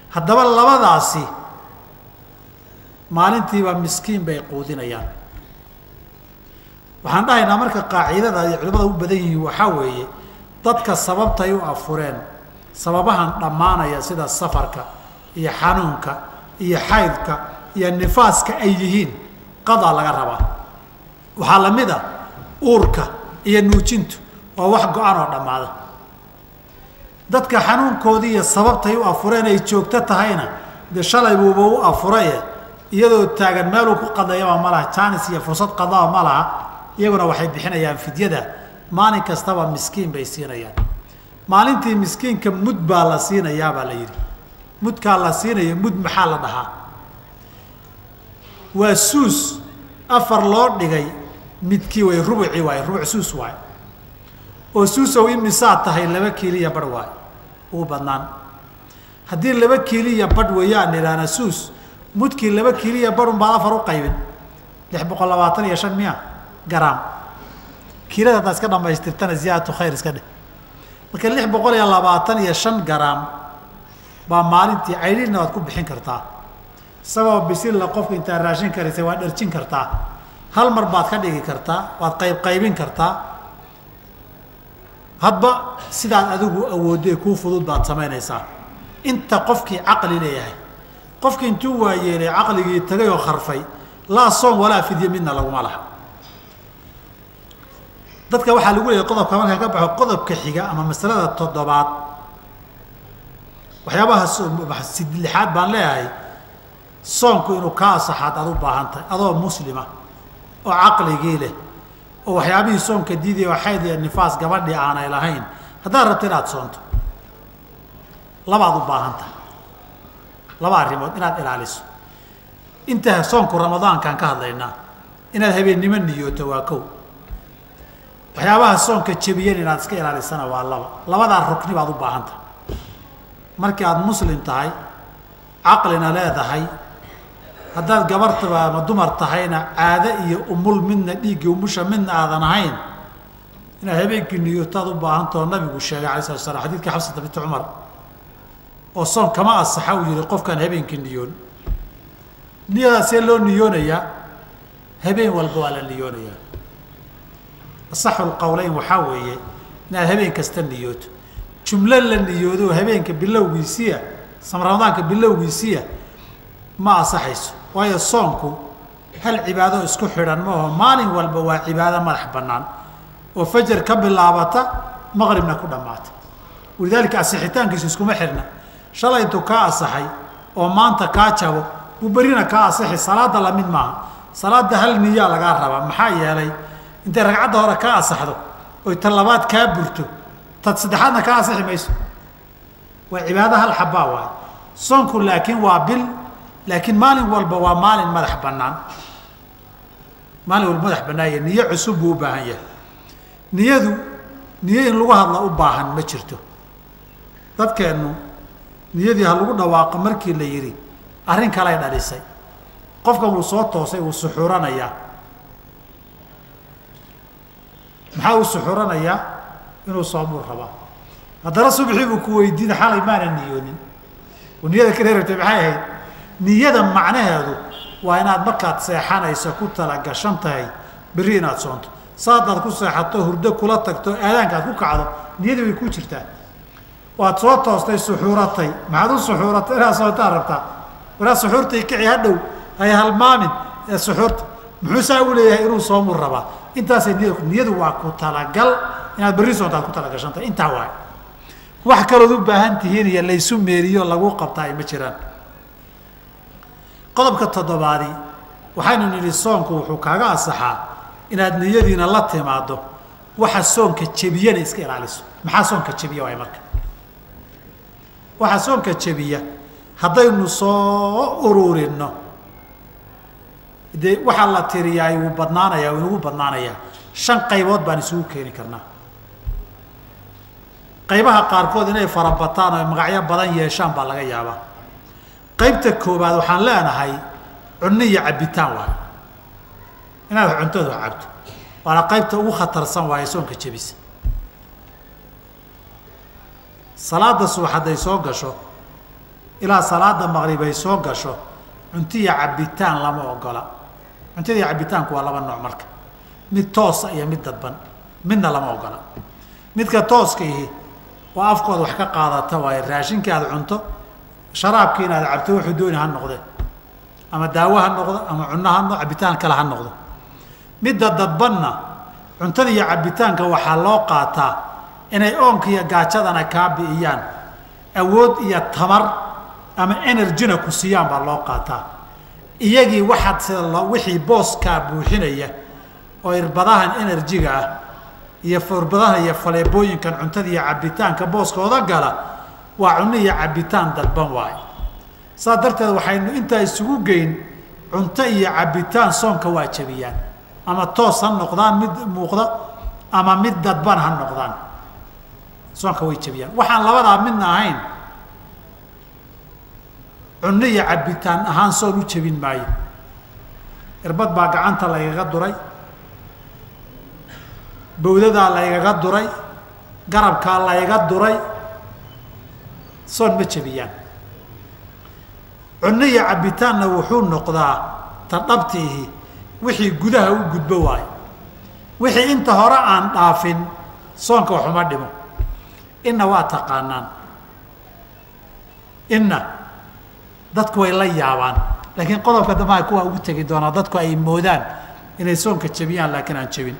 Haddaba labadaasi maalintiiba miskiin bay quudinayaan. Waxaan dhahaynaa marka qaacidada ay culimada u badan yihiin waxaa weeye dadka sababtay u afureen sababahan dhammaanaya sida safarka iyo xanuunka iyo xaydka iyo nifaaska ay yihiin qadaa laga rabaa. Waxaa lamid a uurka iyo nuujintu waa wax go-an oo dhammaada. Dadka xanuunkoodii iyo sababtay u afureen ay joogto tahayna dee shalay buuba u afuraye iyadoo taagan meeluu ku qadayaba ma laha, jaanis iyo fursad qadaa ma laha. Iyaguna waxay bixinayaan fidyada maalin kastaba miskiin bay siinayaan. Maalintii miskiinka mud baa la siinayaa baa la yidhi. Mudkaa la siinayo mud maxaa la dhahaa? Waa suus afar loo dhigay midkii way rubucii waay, rubuc suus waay. Oo suusow imisaa tahay 2 kiiliya badh waay ugu badnaan. Haddii 2 kiiliya badh weeyaan idhaahna suus, mudkii 2 kiiliya badh unbaad afar u qaybin, 625 miya garaam. Kiilada haddaad iska dhamaystirtana ziyaadatu khayr iska dheh. Marka 625 garaam baa maalintii caydhiinna waad ku bixin kartaa. Isagoo bisilla qofka intaad raashin karisay waad dharjin kartaa, hal mar baad ka dhigi kartaa, waad qaybqaybin kartaa. Hadba sidaad adigu awoodday kuu fudud baad samaynaysaa. Inta qofkii caqli leeyahay, qofkii intuu waayeelay caqligii tagay oo kharfay, laa soom walaa fidye midna laguma laha. Dadka waxaa lagu leeyahay qodobka markaan ka baxo qodobka xiga ama masalada toddobaad, waxyaabaha lixaad baan leeyahay, soonku inuu ka asaxaad aad u baahan tahay adoo muslima oo caqligii leh oo waxyaabihii soonka diidaya oo xayd iyo nifaas gabadhii aanay lahayn. Haddaad rabto inaad soonto labaad u baahan tahay, laba arrimood inaad ilaaliso. Inta soonku ramadaankaan ka hadlaynaa, inaad habeennimo niyooto waa kow. Waxyaabaha soonka jebiyan inaad iska ilaalisana waa laba. Labadaa rukni baad u baahan tahay. Markii aad muslim tahay, caqlina leedahay, haddaad gabartaba ama dumar tahayna caado iyo umul midna dhiiggii umusha midna aadan ahayn, inaad habeenkii niyootaad u baahantao nabigu sheegay alai slat slam xadiidkii Xafsata binti Cumar oo soon kama asaxa uu yihi qofkaan habeenkii niyoon. Niyadaasee loo niyoonayaa? Habeen walba waa la niyoonayaa. Asaxu lqowleyn waxaa weeye inaad habeen kasta niyooto. Jumlo la niyoodo habeenka bilowgiisiya, ramadaanka bilowgiisiya ma asaxayso, waayo soonku hal cibaado isku xidhan ma aho. Maalin walba waa cibaado madax bannaan oo fajar ka bilaabata maqribna ku dhammaata. Walidaalika asixitaankiisu iskuma xidhna. Shalay intuu kaa asaxay oo maanta kaa jabo buu berrina kaa asaxi. Salaadda lamid maaha. Salaadda hal niyaa lagaa rabaa. Maxaa yeelay intay ragcadda hore kaa asaxdo oy ta labaad kaa burto, tad saddexaadna kaa asixi mayso. Waa cibaado hal xabaa waay. Soonku laakiin waa bil, laakiin maalin walba waa maalin madax bannaan. Maalin walba madax bannaanya, niyo cusub buu u baahan yahay. Niyadu niyo in lagu hadla u baahan ma jirto. Dadkeennu niyadii ha lagu dhawaaqo markii la yidhi arrin kalay dhalisay. Qofkan wuu soo toosay, wuu suxuuranayaa. Maxaa uu suxuuranayaa? Inuu soomuu rabaa. Haddana subaxii buu ku weydiina xalay maana niyoonin. Oo niyada kale rabtay maxay ahayd? Niyada macnaheedu waa inaad markaad seexanayso ku talagashan tahay berri inaad soonto. Saadaad ku seexato, hurdo kula tagto, aadaanka aad ku kacdo, niyadii way ku jirtaa. Waad soo toostay, suxuuratay. Maxaad u suxuuratay? Inaad soontaa rabtaa. Waraa suxuurtay kici hadhow, hay halmaamin ee suxuurta. Muxuu saa u leeyahay? Inuu soomuu rabaa. Intaasay niyadu, niyadu waa ku talagal inaad berri soonto aad ku talagashan tahay. Intaa waay. Wax kalood u baahan tihiin iyo laysu meeriyo lagu qabtaa ay ma jiraan. Qodobka toddobaadi, waxaynu nidhi soonku wuxuu kaaga asaxaa inaad niyadiina la timaado, waxa soonka jebiyana iska ilaaliso. Maxaa soonka jebiya waay marka? Waxa soonka jebiya haddaynu soo ururinno, dee waxaa la tiriyaa wuu badnaanayaa, wuu inagu badnaanayaa. 5 qaybood baan isugu keeni karnaa. Qaybaha qaarkood inay farabataan oo magacyo badan yeeshaan baa laga yaabaa. Qaybta koowaad waxaan leenahay cunno iyo cabitaan waayo. Inaad cuntada wax cabto waana qaybta ugu khatarsan waaye soonka jebisa. Salaada subax hadday soo gasho ilaa salaada maqrib ay soo gasho, cunto iyo cabitaan lama ogola. Cuntada iyo cabitaanku waa laba nooc marka, mid toosa iyo mid dadban, midna lama ogola. Midka tooska ihi waa afkooda wax ka qaadata waaye, raashinkii aad cunto, sharaabkii inaad cabto, wuxuu dooni ha noqde, ama daawo ha noqdo, ama cunno ha noqdo, cabitaan kale ha noqdo. Midda dadbanna cuntada iyo cabitaanka waxaa loo qaataa inay oonka iyo gaajadana kaa bi'iyaan, awood iyo tamar ama energyna ku siiyaan baa loo qaataa. Iyagii waxaad sida wixii booskaa buuxinaya oo irbadahan enerjiga ah iyo irbadahan iyo faleebooyinkan cuntada iyo cabitaanka booskooda gala waa cunno iyo cabitaan dadban waaye. Saas darteed waxaynu intaa isugu geyn cunto iyo cabitaan soonka waa jebiyaan, ama toos ha noqdaan mid muuqda ama mid dadban ha noqdaan, soonka way jebiyaan. Waxaan labadaa midna ahayn cunno iyo cabitaan ahaan soon u jebin maayo. Irbad baa gacanta laygaga duray, bawdadaa laygaga duray, garabkaa layga duray, soon ma jebiyaan. Cunno iyo cabitaanna wuxuu noqdaa ta dhabtiihi wixii gudaha u gudbo waayo. Wixii inta hore aan dhaafin soonka waxuma dhimo. Inna waa taqaanaan, inna dadku way la yaabaan, laakiin qodobka dambe kuwa ugu tegi doonaa dadku ay moodaan inay soonka jebiyaan laakiin aan jebin.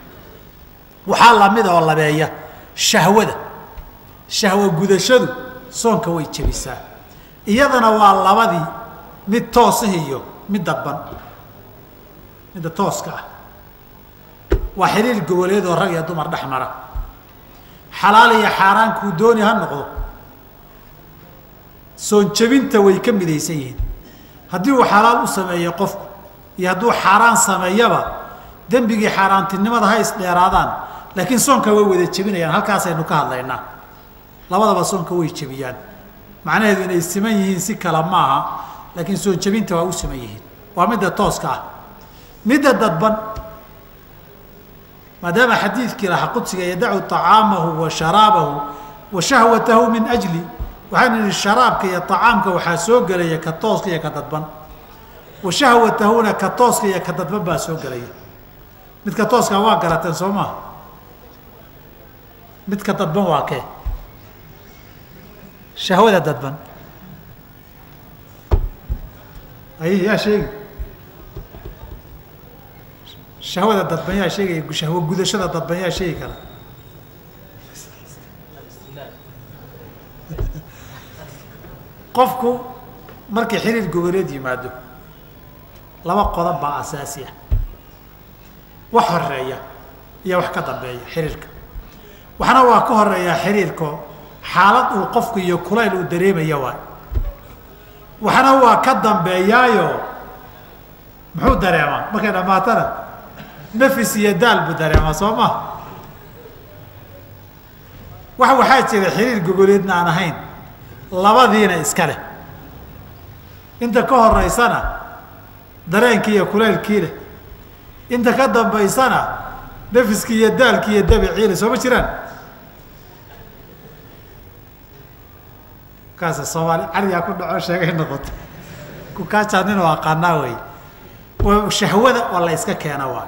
Waxaa lamid oo labeeya shahwada. Shahwo gudashadu soonka way jebisaa. Iyadana waa labadii, mid toos ah iyo mid dadban. Midda tooska ah waa xiriir goboleed oo rag iyo dumar dhex mara, xalaal iyo xaaraan kuu dooni ha noqdo, soon jebinta way ka midaysan yihiin. Haddii uu xalaal u sameeyo qofku iyo hadduu xaaraan sameeyaba, dembigii xaaraantinimada ha isdheeraadaan, laakiin soonka way wada jebinayaan. Halkaasaynu ka hadlaynaa. Labadaba soonka way jebiyaan. Macnaheedu inay siman yihiin si kale maaha, laakiin soon jebinta waa u siman yihiin. Waa midda tooska ah. Midda dadban, maadaama xadiidkii lahaa qudsiga yadacu tacaamahu wa sharaabahu wa shahwatahu min ajli, waxaynu nidhi sharaabka iyo tacaamka waxaa soo gelaya ka tooska iyo ka dadban, wa shahwatahuna ka tooska iyo ka dadban baa soo gelaya. Midka tooska waa garateen soo maaha, midka dadban waa kee? Shahwada dadban ay yaa sheegi? Shahwada dadban yaa sheegaya? Shahwo gudashada dadban yaa sheegi kara? Qofku markii xiriir goboleed yimaado laba qodob baa asaasi ah, wax horeeya iyo wax ka dambeeya xiriirka. Waxna waa ka horeeyaa xiriirko, xaalad uu qofku iyo kulayl uu dareemaya waay. Waxna waa ka dambeeyaayo muxuu dareemaa markay dhammaatana? Nafis iyo daal buu dareemaa, soo maha? Wax waxaa jira xiriir gogoleedna aan ahayn, labadiina iska leh. Inta ka horeysana dareenkii iyo kulaylkii leh, inta ka dambaysana nafiskii iyo daalkii iyo dabicii leh. Soo ma jiraan? Kaasa Soomaali carigaa ku dhaco sheegay noqoto kukaajaa nin oo aqaanaa wey. Shahwada oo la iska keena waay.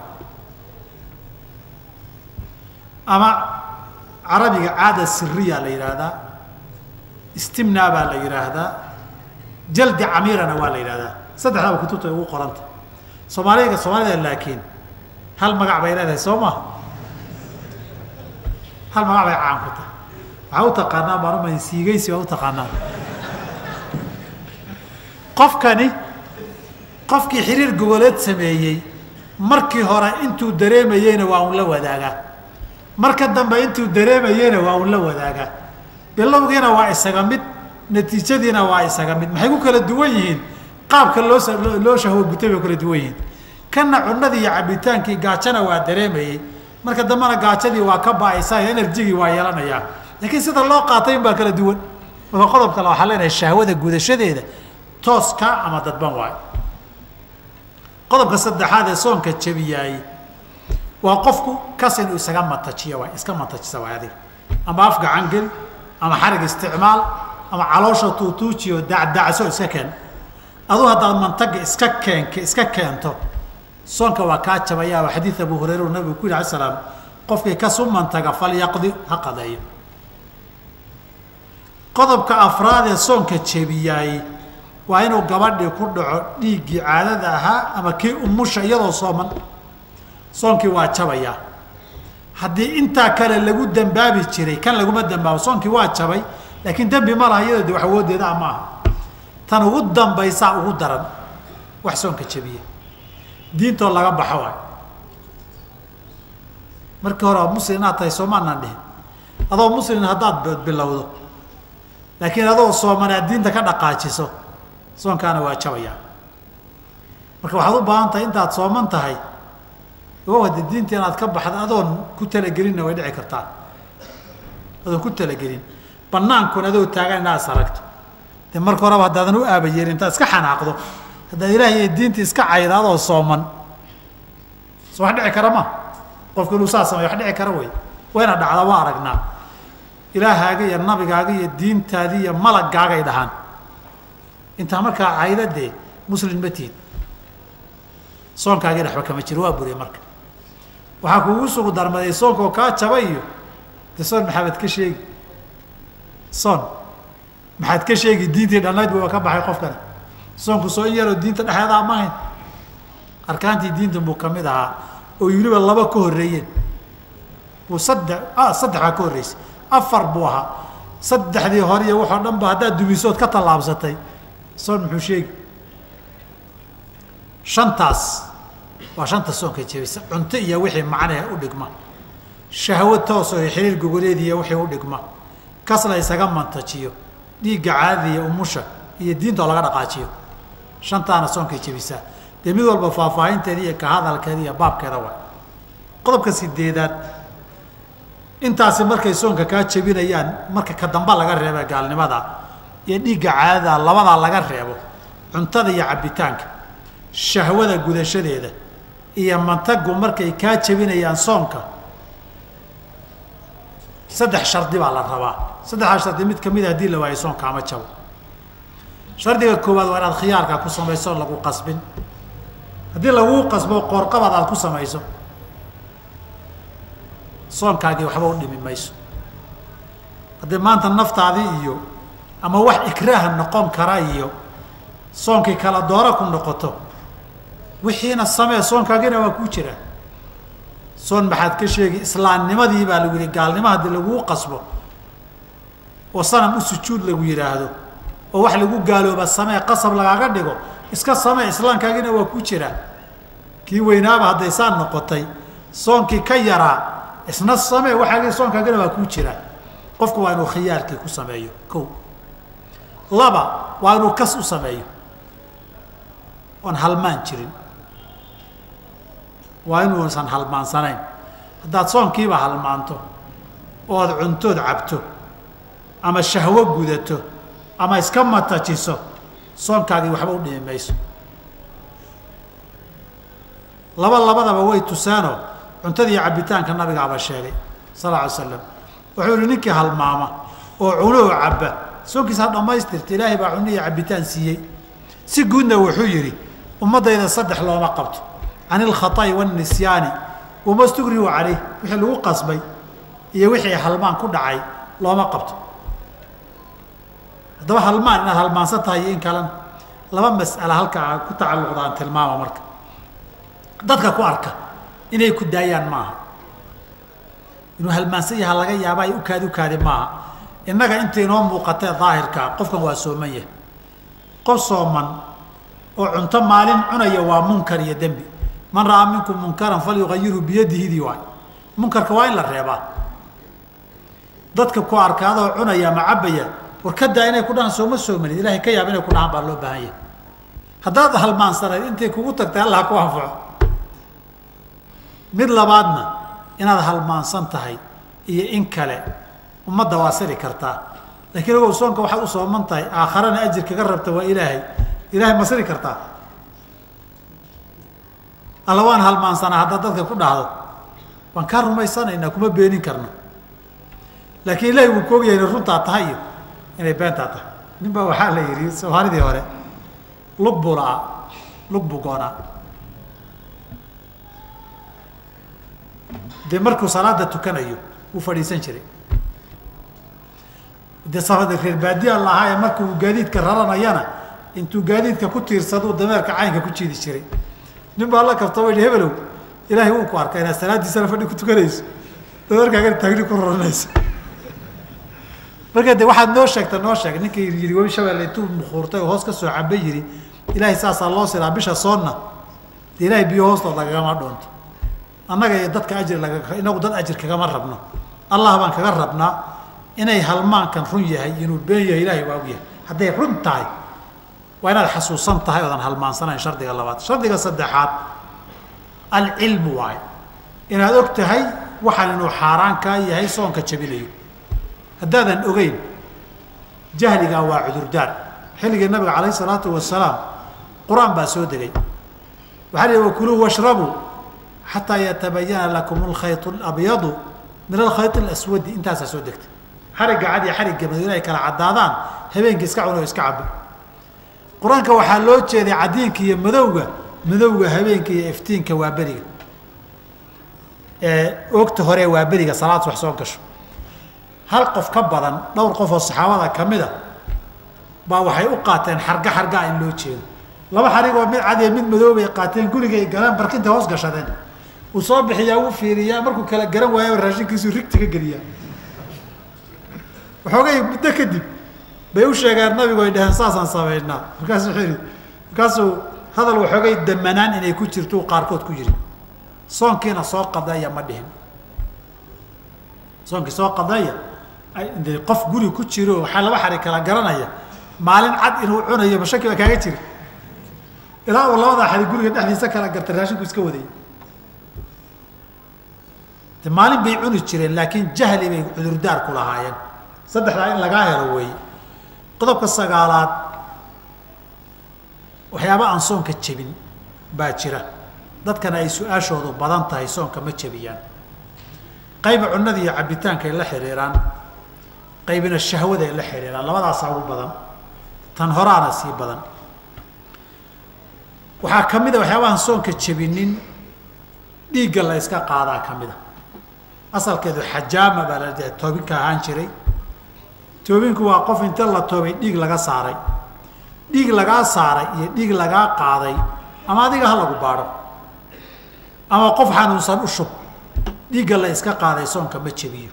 Ama carabiga caada siriya la yidhaahdaa, istimnaa baa la yidhaahdaa, jaldi camiirana waa la yidhahdaa. Saddexdaaba kutubta ay ugu qoranta. Soomaaliga Soomaalida laakiin hal magac bay leedahay, soo ma? Hal magac bay caan ku tahay. Waxaa u taqaanaa baan siigaysi baa u taqaanaa. Qofkani qofkii xiriir gogoleed sameeyey markii hore intuu dareemayeyna waa un la wadaagaa, marka dambe intuu dareemayeyna waa un la wadaagaa. Bilowgiina waa isaga mid, natiijadiina waa isaga mid. Maxay ku kala duwan yihiin? Qaabka loo shahwo gutay bay kala duwan yihiin. Kana cunadii iyo cabitaankii gaajana waa dareemayey, marka dambena gaajadii waa ka ba'aysaa, enerjigii waa yeelanayaa, laakiin sida loo qaatay in baa kala duwan. Marka qodob kale waxaa leenahay shahwada gudashadeeda tooska ama dadban waayo. Qodobka saddexaad ee soonka jabiyaay waa qofku kas inuu isaga matajiyo waay, iska matajisa waay adiga, ama af gacan geli, ama xarig isticmaal, ama caloosha tuutuujiyo dacdacso iska keen. Aduu haddaad mantaga iska keenk iska keento, soonka waa kaa jabayaa. Xadiid Abu Hurayra nabigu ku yidhi alay salaam, qofkii kas u mantaga falyaqdi, ha qadeeyo. Qodobka afraad ee soonka jebiyaay waa inuu gabadhii ku dhaco dhiiggii caadada ahaa ama kii umusha iyadoo sooman, soonkii waa jabayaa. Haddii intaa kale lagu dambaabi jiray, kan laguma dambaabo. Soonkii waa jabay, laakiin dembi ma laha, iyadoo de wax awooddeeda ah ma aha. Tan ugu dambaysaa ugu daran wax soonka jabiya, diintoo laga baxo waay. Markii hore muslim inaad tahay soomaanaan dhihin, adoo muslim haddaad bilowdo laakiin adoo sooman aad diinta ka dhaqaajiso, soonkaana waa jabayaa. Marka waxaad u baahan tahay intaad sooman tahay hade diinta inaad ka baxdo adoon ku talagelinna way dhici kartaa. Adoon ku talagelin banaankun adoo taagan inaad is aragto, de marka horeba haddaadan u aabayeelin intaad iska xanaaqdo, haddaad ilaahay iyo diinta iska cayda adoo sooman, so wax dhici kara ma? Qofku inuu saa samay wax dhici kara wey, wayna dhacda, waa aragnaa. Ilaahaaga iyo nabigaaga iyo diintaadii iyo malagaagay dhahaan intaa markaa cayda, dee muslim ma tihid, soonkaagii waxba kama jiro, waa buriya. Marka waxaa kugu sugu darmaday soonka oo kaa jabay iyo de soon maxamed ka sheegi, soon maxaad ka sheegi? Diintii dhannayd buuba ka baxay qofkani. Soonku soo in yaroo diinta dhexeedaa ma ahayn, arkaantii diintan buu kamid ahaa oo weliba laba ka horreeyeen buu, saddex saddex baa ka horreysay, afar buu ahaa. Saddexdii hore iyo waxoo dhan ba haddaad dumisood ka tallaabsatay, soon muxuu sheegi? Shantaas waa shanta soonka jebisa: cunto iyo wixii macnaha u dhigma, shahwo toos oo xiriir gogoleed iyo wixii u dhigma, kas la isaga mantajiyo, dhiigga caadada iyo umusha, iyo diinta oo laga dhaqaajiyo. Shantaana soonkay jebisaa. Dee mid walba faahfaahinteeda iyo ka hadalkeeda iyo baabkeeda waay. Qodobka sideedaad, intaasi markay soonka kaa jebinayaan, marka ka damba laga reeba gaalnimada iyo dhiigga caadada, labadaa laga reebo, cuntada iyo cabitaanka, shahwada gudashadeeda iyo mantagu markay kaa jebinayaan soonka, saddex shardi baa la rabaa. Saddexdaa shardi mid kamida hadii la waayo, soonka ama jabo. Shardiga koowaad waa inaad khiyaarka ku samayso, lagu qasbin. Haddii laguu qasbo, qoorqabad aad ku samayso, soonkaagii waxba u dhimi mayso. Haddii maanta naftaadii iyo ama wax ikraaha noqon kara iyo soonkii kala doora ku noqoto, wixiina samee, soonkaagiina waa kuu jiraa. Soon maxaad ka sheegi? Islaamnimadii baa lagu yihi. Gaalnimo haddii laguu qasbo oo sanam u sujuud lagu yidhaahdo oo wax lagu gaalooba samee qasab lagaaga dhigo, iska samee, islaamkaagiina waa kuu jiraa. Kii weynaaba hadday saan noqotay, soonkii ka yaraa isna samee, waxaagii soonkaagina waa kuu jiraa. Qofku waa inuu khiyaarkii ku sameeyo. Ko Laba, waa inuu kas u sameeyo oon halmaan jirin, waa inuusan halmaansanayn. Haddaad soonkiiba halmaanto ood cuntood cabto ama shahwo gudato ama iska matajiso, soonkaagii waxba u dhimi mayso. Laba labadaba way tuseenoo cuntadii cabitaanka nabigaaba sheegay sal lla alay slam. Wuxuu yihi ninkii halmaama oo cunoo cabba soonkiisa ha dhammaystirta, ilaahay baa cunno iyo cabitaan siiyey. Si guudna wuxuu yidhi ummaddayda saddex looma qabto, can ilkhata'i waannisyaani wama stugrihu caleyh, wixii lagu qasbay iyo wixii halmaan ku dhacay looma qabto. Haddaba halmaan inaad halmaansan tahay iyo in kalena laba mas'ala halkaa ku tacalluqdaan tilmaama. Marka dadka ku arka inay ku daayaan maaha, inuu halmaansan yaha laga yaaba ay ukaadi ukaadi maaha. Innaga inta inoo muuqatee daahirkaa qofkan waa sooman yahay. Qof sooman oo cunto maalin cunaya waa munkar iyo dembi. Man ra'aa minkum munkaran falyugayirhu biyadihidii waay. Munkarka waa in la reebaa. Dadka ku arkaadoo cunaya ama cabaya war ka daa inay ku dhahaan sooma soomanid, ilahay ka yaaba inay ku dhahaan baa loo baahan yahay. Haddaad halmaansanayd intay kugu tagtay allah ku anfaco. Mid labaadna inaad halmaansan tahay iyo in kale ummadda waa siri kartaa, laakiin ogow soonka waxaad u sooman tahay aakharana ajir kaga rabta waa ilaahay. Ilahay ma siri kartaa? Alla waan halmaansanaa haddaad dadka ku dhahdo waan kaa rumaysanaynaa, kuma beenin karno, laakiin ilahay wuu ku ogyahay inay runtaa tahay iyo inay beentaa tahay. Nin baa waxaa la yidhi soomaalidii hore lug buu la'aa, lug buu goonaa. Dee markuu salaada tukanayo wuu fadhiisan jiray. Dee safada reer baadiya lahaaye markuu gaadiidka raranayana intuu gaadiidka ku tiirsaduu dameerka caynka ku jiidi jiray. Nin baa la kabta wa hebelow ilaahay wuu ku arkaa inaad salaadiisana fadhi ku tukanayso, dameerkaagana taagni ku raranayso. Marka de waxaad noo sheegta noo sheeg. Ninkii yidhi webi shabeelle intuu mukhuurtay oo hoos ka soo caba yidhi ilaahay saasaa loo siraa bisha soonna, dee ilaahay biyo hoostood lagagama dhoonto. Annaga iyo dadka ajir laga, inagu dad ajir kagama rabno, allah baan kaga rabnaa. Inay halmaankan run yahay inuu been yahay ilaahay waa og yahay. Hadday run tahay waa inaad xasuusan tahay oodan halmaansanayn. Shardiga labaad. Shardiga saddexaad alcilmu waaye, inaad og tahay waxaan inuu xaaraan kaa yahay soonka jabinayo. Haddaadan ogeyn jahligaa waa cudurdaar. Xilligii nabiga calayhi salaatu wasalaam qur-aan baa soo degay. Waxaa la yihi wakuluu washrabuu xataa yatabayana lakum alkhaytu alabyadu min alkhayt alaswadi. Intaasaa soo degtay. Xarigga cad iyo xarigga madow inay kala caddaadaan habeenkii iska cuna oo iska cabo. Qur-aanka waxaa loo jeeday cadiinka iyo madowga, madowga habeenka iyo iftiinka waa beriga, oogta hore waa beriga salaad wax soo gasho. Hal qof ka badan dhowr qof oo saxaabada kamida baa waxay u qaateen xarga xargaa in loo jeedo. Laba xarigoo mid cad iyo mid madow bay qaateen, gurigay galeen, barkinta hoos gashadeen. Uu soo bixiyaa, wuu fiiriyaa, markuu kala garan waayo raashinkiisuu rigti ka geliyaa. Waxoogay muddo kadib bay u sheegeen nabigu, ay dhaheen saasaan samaynaa. Markaasuu wuxuu yidhi, markaasuu hadal waxoogay damanaan inay ku jirto uu qaarkood ku yidhi soonkiina soo qadaya ma dhihin. Soonkii soo qadaya qof guri ku jiro waxaa laba xarig kala garanaya maalin cad inuu cunayo mashaki baa kaaga jira. Ilaa uu labadaa xarig guriga dhexdiisa kala gartay raashinku iska waday. De maalin bay cuni jireen, laakiin jahli bay cudurdaar ku lahaayeen. Saddexdaa in lagaa helo weeye. Qodobka sagaalaad, waxyaaba aan soonka jebin baa jira, dadkana ay su-aashoodu badan tahay soonka ma jebiyaan. Qayba cunnada iyo cabitaanka ay la xiriiraan, qaybina shahwada ay la xiriiraan. Labadaasaa ugu badan, tan horaana sii badan. Waxaa ka mid a waxyaabahaan soonka jebinin dhiigga la iska qaadaa ka mid a. Asalkeedu xajaama baa la toobinka ahaan jiray. Toobinku waa qof inta la toobay dhiig laga saaray. Dhiig lagaa saaray iyo dhiig lagaa qaaday ama adiga ha lagu baadho ama qof xanuunsan u shub, dhiigga la iska qaaday soonka ma jebiyo.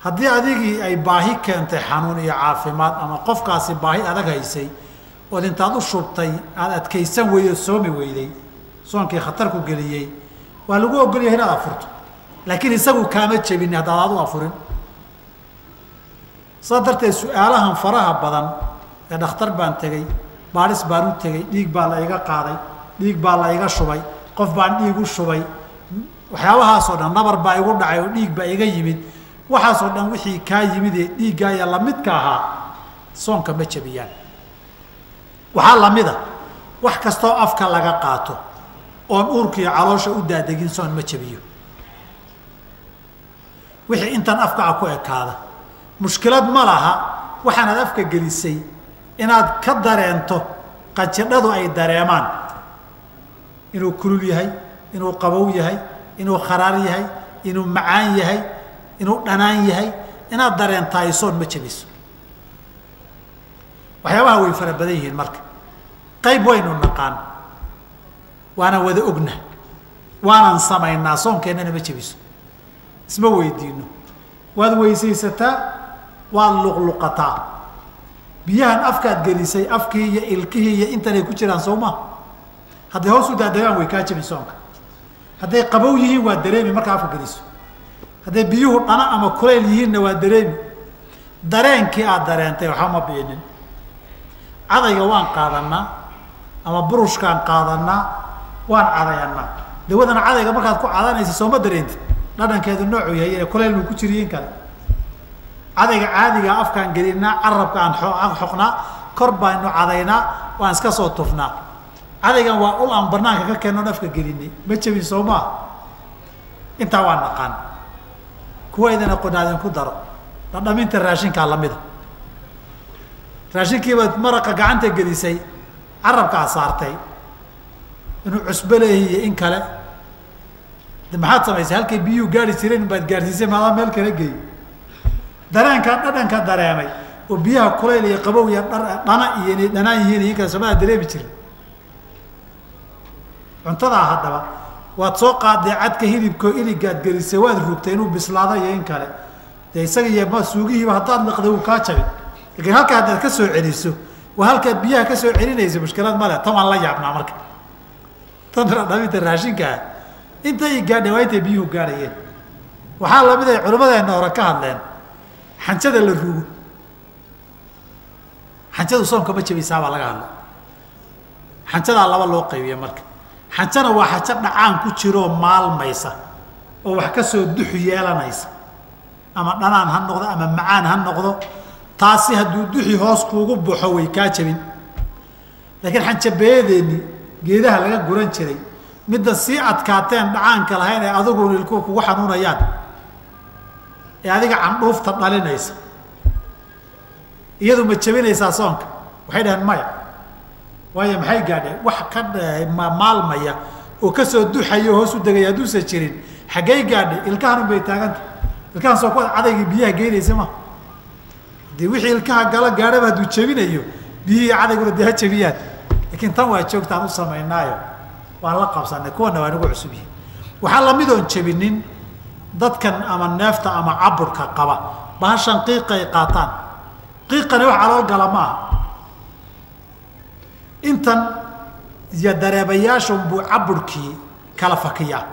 Haddii adigii ay baahi keentay xanuun iyo caafimaad ama qofkaasi baahi adag haysay ood intaad u shubtay aada adkaysan weyday ood soomi weyday, soonkii khatar ku geliyey, waa lagu ogol yahay inaad afurto, laakiin isagu kaama jebin haddaad aad u afurin. Saas darteed su-aalahan faraha badan ee dhakhtar baan tegey, baaris baan u tegey, dhiig baa la iga qaaday, dhiig baa la iga shubay, qof baan dhiig u shubay, waxyaabahaasoo dhan, nabar baa igu dhacay oo dhiig baa iga yimid, waxaasoo dhan wixii kaa yimid ee dhiiggaa iyo lamidka ahaa soonka ma jabiyaan. Waxaa lamida wax kastoo afka laga qaato oon uurka iyo caloosha u daadegin soon ma jabiyo. Wixii intan afka a ku ekaada mushkilad ma laha. Waxaanaad afka gelisay inaad ka dareento, qanjidhadu ay dareemaan inuu kulul yahay, inuu qabow yahay, inuu kharaar yahay, inuu macaan yahay, inuu dhanaan yahay, inaad dareentaay soon ma jabiso. Waxyaabaha way fara badan yihiin. Marka qayb waynu naqaan, waana wada ogna, waanan samaynaa, soonkeennana ma jabiso, isma weydiino. Waad weysaysataa, waad luqluqataa, biyahan afkaad gelisay afkii iyo ilkihii iyo intanay ku jiraan soo maa. Hadday hoos u daadegaan way kaa jabin soonka. Hadday qabow yihiin waa dareemi markaa afka geliso. Hadday biyuhu dhana ama kulayl yihiinna waa dareemi. Dareenkii aad dareentay waxba ma biinin. Cadayga waan qaadanaa ama burushkaan qaadanaa, waan cadayanaa. Dawadana cadayga markaad ku cadanaysa sooma dareentid dhadhankeedu noocuu yahay, inay kulayl uu ku jiriyin kale. Cadayga caadigaa afkaan gelinaa, carabka aan xoqnaa, kor baynu cadaynaa, waan iska soo tufnaa. Cadaygan waa ul aan banaanka ka keennoon afka gelinay, ma jabin soo maa. Intaa waa naqaan. Kuwa idin aqoon ku daro dhadhaminta raashinkaa lamida. Raashinkiibaad maraqa gacanta gelisay, carabkaa saartay, inuu cusbo leehiyo in kale de maxaad samaysay? Halkay biyuhu gaari jireen baad gaarsiisay, maadaa meel kala geey. Dareenkaa dhadhanka dareemay oo biyaha kulayl iyo qabow iyo dhana iyo inay dhanaan yihiin iyo in kale somaa dareemi jirin. Cuntadaa haddaba waad soo qaaday cadka hilibkoo iligaad gelisay, waad rugtay inuu bislaado iyo in kale, dee isaga iyo suugihiiba haddaad liqday wuu kaa jabin. Laakiin halka haddaad ka soo celiso, waa halkaad biyaha ka soo celinaysa, mushkilad male. Tan waan la yaabnaa marka, tan dhaminta raashinkaa intay gaadhay waa intay biyuhu gaadhayeen. Waxaa lamid ay culimadeenna hore ka hadleen xanjada la rugo. Xanjadu soonka ma jabaysaa baa laga hadla. Xanjadaa laba loo qaybiya marka. Xanjana waa xanjo dhacaan ku jiroo maalmaysa oo wax ka soo duxu yeelanaysa, ama dhanaan ha noqdo ama macaan ha noqdo, taasi hadduu duxi hoos kuugu baxo way kaa jabin. Laakiin xanjabeedeenni geedaha laga guran jiray, midda sii adkaateen dhacaanka lahayn ee adigu ilkuhu kugu xanuunayaan ee adiga candhuufta dhalinaysa, iyadu ma jabinaysaa soonka? Waxay dhaheen maya. Waayo maxay gaadheen? Wax ka maalmaya oo kasoo duxaya oo hoos u degaya hadduusan jirin, xaggay gaadhay? Ilkahan un bay taaganta. Ilkahan soo kuwa cadaygii biyaha geynaysa ma dee wixii ilkaha galo gaadhaba hadduu jabinayo, biyihii cadayguna dee ha jabiyaan. Laakiin tan waa joogtaan u samaynaayo, waan la qabsanay, kuwana waa nagu cusub yihiin. Waxaa lamidoon jabinin dadkan ama neefta ama caburka qaba, bahashan qiiqay qaataan. Qiiqani wax calool gala maaha, intan iyo dareebayaashun buu caburkii kala fakiyaa.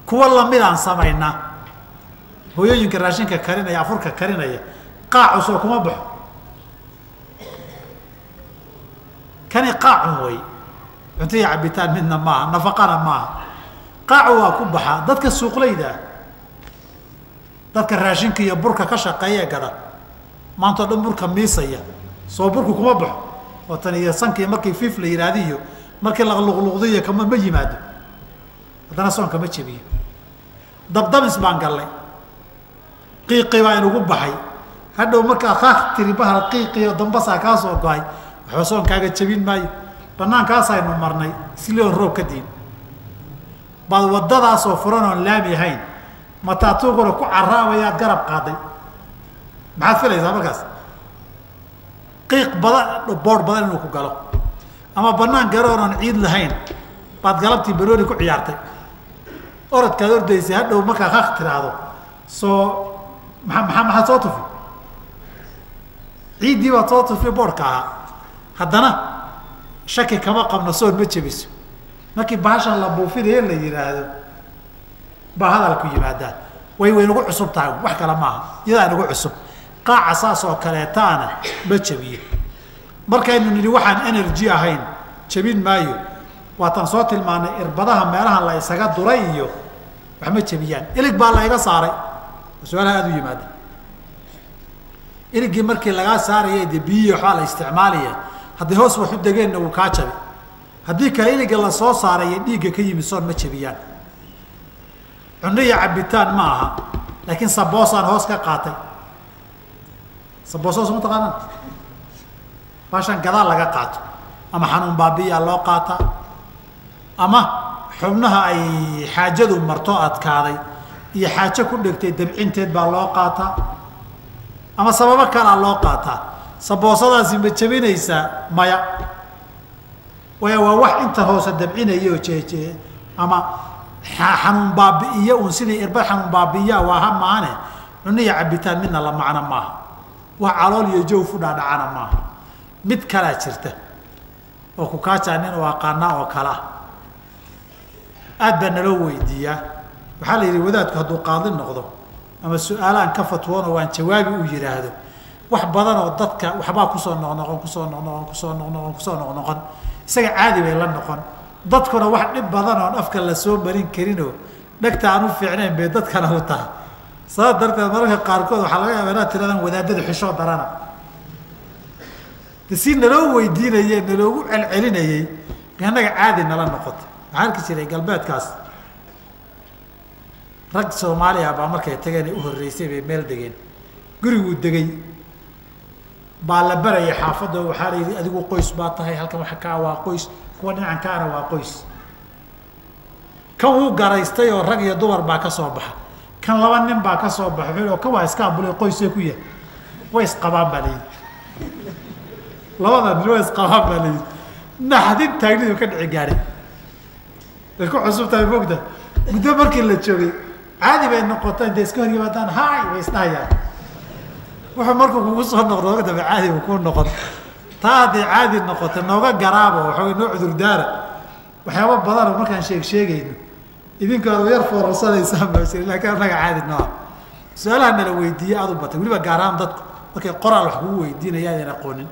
Kuwa lamidaan samaynaa, hooyooyinka raashinka karinaya, afurka karinaya, qaacu soo kuma baxo. Kani qaacun wey, cunto iyo cabitaan midna maaha, nafaqana maaha. Qaacu waa ku baxaa dadka suuqleyda ah, dadka raashinka iyo burka ka shaqeeya gada, maantao dhan burka miisaya, soo burku kuma baxo. Oo tan iyo sankii markii fiif la yidhaahda iyo markii laqluqluqdiyo kama ma yimaado, haddana soonka ma jabiyo. Dabdamis baan gallay, qiiqii baa inugu baxay. Hadhow markaa kaak tiri bahal qiiqiyo dambasaa kaa soo go-ay, waxba soonkaaga jabin maayo. Banaankaasaynu marnay islion roob ka diin baad waddadaasoo furan oon laami ahayn, mataatuuguna ku caraabayaad garab qaaday. Maxaad filaysaa markaas? Qiiq badan, boor badan inuu ku galo. Ama banaan garoon oon ciid lahayn baad galabtii barooni ku ciyaartay, orodkaad ordaysay, hadhow markaa kaak tiraahdo soo maa maa maxaad soo tufi? Ciiddii baad soo tufi boorhka ahaa. Haddana shaki kama qabno soon ma jebiso. Markii bahashan la buufinayo la yidhaahdo baa hadalku yimaadaa. Way nagu cusub tahay, wax kale maaha, iyadaa nagu cusub. Qaaca saas oo kaleetaana ma jabiyo. Markaynu nidhi waxaan energy ahayn jabin maayo, waataan soo tilmaanay irbadaha meelahan la isaga duray iyo wax ma jabiyaan. Ilig baa la iga saaray, su-aalaha aada u yimaada. Iligii markii lagaa saaraya dee biyihii waxbaa la isticmaalaya, haddii hoos wax u degeenna wuu kaa jabi. Haddii kale iliga la soo saaraya dhiigga ka yimi soon ma jabiyaan. Cunno iyo cabitaan ma aha, laakiin saboosaan hoos ka qaatay. Sabooso soo taqaanaan, baashan gadaal laga qaato ama xanuun baabiyaa loo qaataa ama xubnaha ay xaajadu marto adkaaday iyo xaajo ku dhegtay dabcinteed baa loo qaataa ama sababo kalaa loo qaataa. Saboosadaasi ma jabinaysaa? Maya. Waayo waa wax inta hoose dabcinaya oo jeejee ama xanuun baabi'iyo uun, sidii irbad xanuun baabi'iyaa waa ha maane, cunno iyo cabitaan midna la macno maaha, wax calool iyo jawf u dhaadhacana maaha. Mid kalaa jirta oo kukaajaa nin u aqaanaa oo kale ah, aad baa naloo weydiiyaa. Waxaa la yidhi wadaadku hadduu qaadi noqdo ama su-aalaan ka fatwoono waan jawaabi uu yidhaahdo, wax badan oo dadka waxbaa kusoo noqnoqon kusoo noqnoqon kusoo noqnoqon kusoo noqnoqon, isaga caadi bay la noqon. Dadkuna wax dhib badan oon afka la soo marin karinoo dhegta aan u fiicnayn bay dadkana u tahay. Sabab darteed mararka qaarkood waxaa laga yaabaa inaad tirahdaan wadaadada xishoo darana. De si naloo weydiinaye naloogu celcelinayey annaga caadi nala noqotay. Waxaa arki jiray galbeedkaas rag Soomaaliya baa markay tageen ay u horreysay bay meel degeen. Guriguu degay baa la barayay xaafadda, waxaa la yidhi adigu qoys baa tahay, halkan waxa kaa waa qoys, kuwa dhinacan kaana waa qoys. Kan wuu garaystay oo rag iyo dumar baa ka soo baxa, kan laba nin baa ka soo baxa, wuxuu kan waa iska ambulay qoysay ku yahay, way isqabaan baa la yidhi. Labada nin way isqabaan baa la yidhi. Naxdin taagnidu ka dhici gaadhay, way ku cusub tahay moogta. Muddo markii la joogay caadi bay noqotay, intay iska hor yimaadaan haay way isdhahayaan. Wuxuu markuu kugu soo noqdo oga dambe caadi buu kuu noqon. Taa hadday caadi noqotay nooga garaabo, waxaway noo cudurdaara waxyaaba badanoo markaan sheeg sheegayno idinka aad yar foorarsanaysaa baa jira, laakiin annaga caadi nooa. Su-aalaha nala weydiiye aada u batay, weliba gaar ahaan dadku markay qoraal wax kugu weydiinaya aadan aqoonin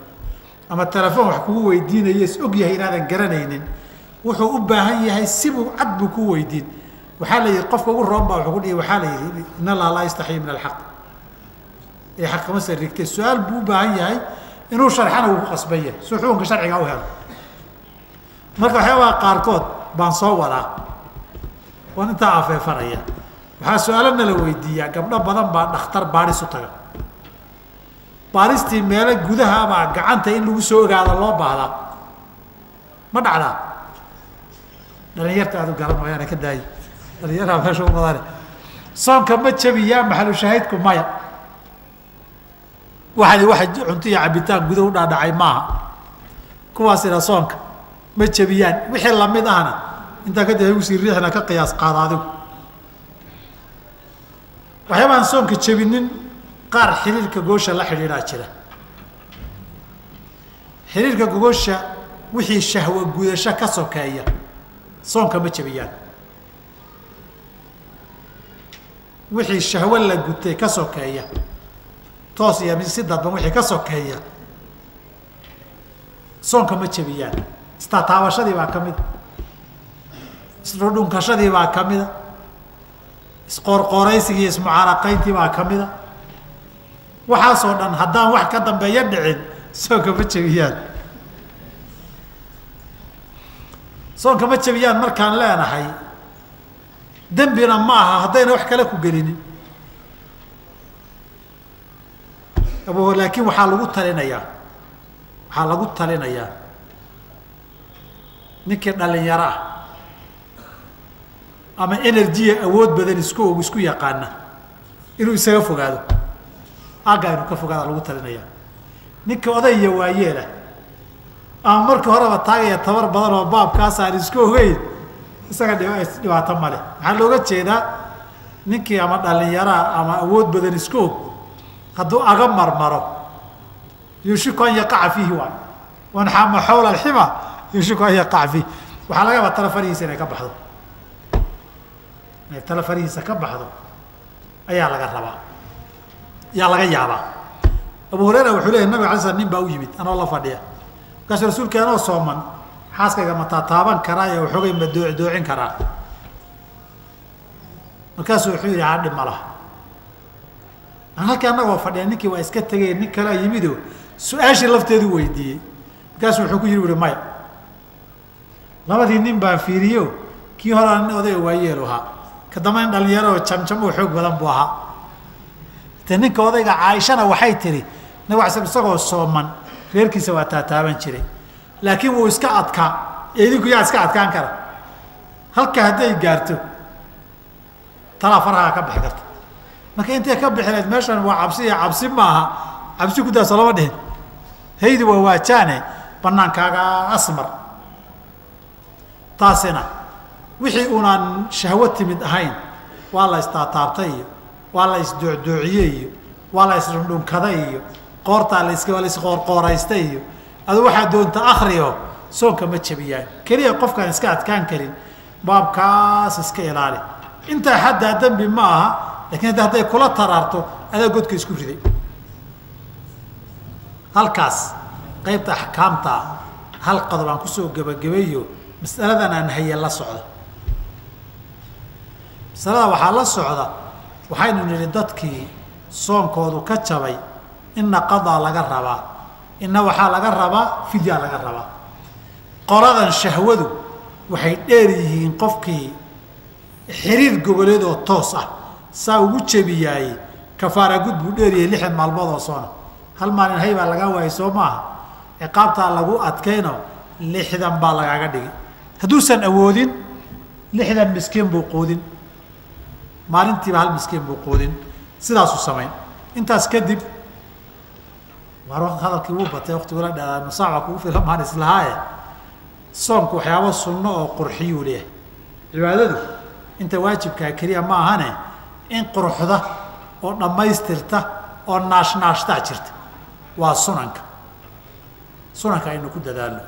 ama telefoon wax kugu weydiinaya is og yahay inaadan garanaynin, wuxuu u baahan yahay sibuu cad buu ku weydiin. Waxaa la yidhi qofka ugu roon baa wuxuu ku dhihi, waxaa la yidhi in allaha laa yastaxyi min alxaq, ee xaq kama sarrigtay. Su-aal buu u baahan yahay inuu sharxana wuu ku qasban yahay si xukunka sharciga u helo. Marka waxyaabaha qaarkood baan soo wadaa waan intaa afeefanaya. Waxaa su-aalo nala weydiiyaa, gabdho badan baa dhakhtar baadhis u taga. Baadhistii meelo gudaha baa gacanta in lagu soo ogaado loo baahdaa, ma dhacdaa? Dhalinyarta aad u garan mooyaane ka daayi, dhalinyaraa meesha u badane. Soonka ma jabiyaa? Maxalu shaahidku maya. Waxani waxa cunto iyo cabitaan gudaha u dhaadhacay maaha, kuwaasina soonka ma jabiyaan. Wixii lamid ahna intaa kadib hagu sii riixna ka qiyaas qaada adigu. Waxyaabahaan soonka jabinin qaar xiriirka goosha la xidhiidhaa jira. Xiriirka goosha wixii shahwo gudasho ka sokeeya soonka ma jabiyaan. Wixii shahwo la gutay ka sokeeya toos iyo si dadban wixii ka sokeeya soonka ma jabiyaan. Istataabashadii baa ka mida, isdhudhunkashadii baa ka mida, isqoorqooraysigii iyo ismucaaraqayntii baa ka mida. Waxaasoo dhan haddaan wax ka dambeeya dhicin soonka ma jabiyaan. Soonka ma jabiyaan markaan leenahay dembina ma aha haddayna wax kale ku gelinin. Laakiin waxaa lagu talinayaa, waxaa lagu talinayaa ninkii dhalinyaro ah ama enerjiya awood badan isku og isku yaqaana inuu isaga fogaado, aaggaa inuu ka fogaada lagu talinayaa. Ninka odayya waayeelah ama marka horeba taagaya tabar badan oo baabkaas aan isku ogeyn isaga dhibaato male. Maxaa looga jeedaa ninkii ama dhalinyaraa ama awood badan isku og hadduu aga marmaro yuushiku an yaqaca fiihi waay wanxama xawla alxima yuushiku an yaqaca fiihi. Waxaa laga yaabaa tala farihiisa inay ka baxdo, inay tala farihiisa ka baxdo ayaa laga rabaa, ayaa laga yaabaa. Abu Hurayra wuxuu leeyahy nabiga alay slam nin baa u yimid anoo la fadhiya, markaasuu rasuulka anoo sooman xaaskayga ma taataaban karaa iyo waxoogay ma doocdoocin karaa? Markaasuu wuxuu yidhi haa dhib ma laha. Halkii annagoo fadhiya ninkii waa iska tegay, nin kalaa yimido su-aashii lafteedu weydiiyey. Markaasuu wuxuu ku yidhi uhi maya. Labadii nin baan fiiriyo, kii horaa nin odayga waayeelu ahaa, ka damba nin dhalinyaro jamjam oo xoog badan buu ahaa. De ninka odayga Caaishana waxay tihi nabig alay slam isagoo sooman reerkiisa waa taataaban jiray, laakiin wuu iska adkaa. Idinku yaa iska adkaan kara? Halka hadday gaarto talaa farahaa ka bixi karta. Marka intay ka bixi lahayd meeshan waa cabsi iyo cabsi maaha, cabsi ku daaso lama dhihin, haydi waa waajaane banaankaaga asmar. Taasina wixii unaan shahwo timid ahayn waa la istaataabtay iyo waa la isdoocdoociyey iyo waa la isdhundhunkaday iyo qoortaa waa la isqoorqooraystay iyo adu waxaa doonta akriyo, soonka ma jabiyaan. Keliya qofkaan iska adkaan karin baabkaas iska ilaali. Intaa xaddaa dembi ma aha, lakin hadday kula taraarto adaa godka isku riday. Halkaas qaybta axkaamtaa hal qodob aan kusoo gebagabeeyo, masaladan aan haye la socda. Masalada waxaa la socda, waxaynu nidhi dadkii soonkoodu ka jabay inna qadaa laga rabaa, inna waxaa laga rabaa fidyaa laga rabaa. Qoladan shahwadu waxay dheer yihiin qofkii xiriir goboleed oo toos ah saa ugu jebiyaayey, kafaara gud buu dheeryahay 60 maalmood oo soona. Hal maalin hay baa lagaa waayey soo maaha, ciqaabtaa lagu adkayno 60 baa lagaaga dhigi. Hadduusan awoodin 60 miskiin buu quudin, maalintiiba hal miskiin buu quudin, sidaasuu samayn. Intaas kadib war hadalkii wuu batay, waqtigula dheeraa nusaac baa kugu filan maan islahaaye. Soonku waxyaabo sunno oo qurxiyuu leeyahay. Cibaadadu inta waajibkaa keliya ma ahane, in quruxda oo dhammaystirta oo naashnaashtaa jirta waa sunanka. Sunanka aynu ku dadaalno.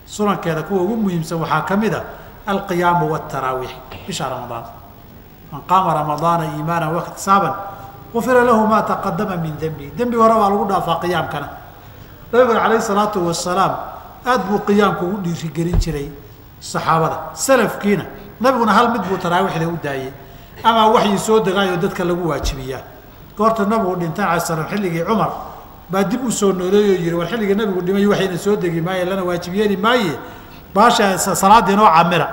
Sunankeeda kuwa ugu muhiimsan waxaa ka mid a alqiyaamu waataraawiix bisha Ramadaan. Man qaama ramadaana iimaanan waxtisaaban gufira lahu maa taqadama min dembi. Dembi hore baa lagu dhaafaa qiyaamkana. Nabiguna calayhi salaatu wasalaam aad buu qiyaamku ugu dhiirigelin jiray saxaabada salafkiina. Nabiguna hal mid buu taraawiixda u daayey, ama waxyi soo degaayoo dadka lagu waajibiyaa. Goorta nabigu dhintay alay slam xilligii Cumar baa dib u soo nooleeyoo yihi war xilligii nabigu dhimay waxayna soo degi maaye lana waajib yeeli maaye, baasha salaada inoo camira.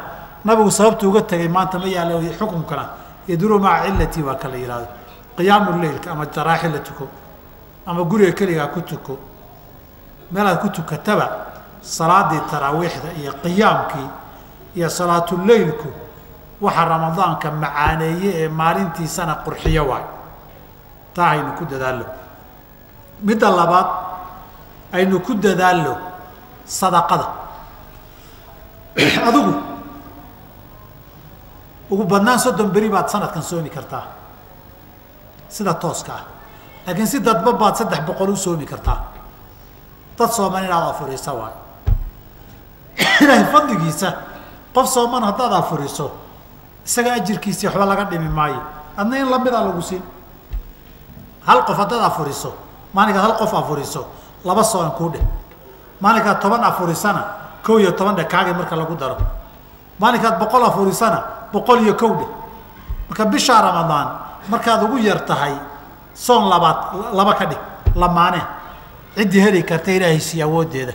Nabigu sababtu uga tegay maanta ma yaalo, xukunkana yaduru maca cillatii waa kala yihahdo. Qiyaamu leylka ama taraaxi la tuko ama guriga keligaa ku tuko, meelaad ku tukataba salaadii taraawiixda iyo qiyaamkii iyo salaatuleylku waxa ramadaanka macaaneeye ee maalintiisana qurxiyo waay. Taa aynu ku dadaallo. Midda labaad aynu ku dadaallo sadaqada. Adigu ugu badnaan 30 beri baad sanadkan soomi kartaa sida tooska ah, laakiin si dadba baad 300 u soomi kartaa. Dad sooman inaad afuriso waay. Ilaahay fadligiisa qof sooman haddaad afuriso isaga ajirkiisii waxba laga dhimi maayo, adna in lamida lagu siin. Hal qof haddaad afuriso, maalinkaad hal qof afuriso 2 soon kuu dheh, maalinkaad 10 afurisana 11 dheh kaagii marka lagu daro, maalinkaad 100 afurisana 101 dheh. Marka bisha Ramadaan markaad ugu yar tahay soon labaad 2 ka dhig lamaane, ciddii heli karta Ilaahay siiya awooddeeda.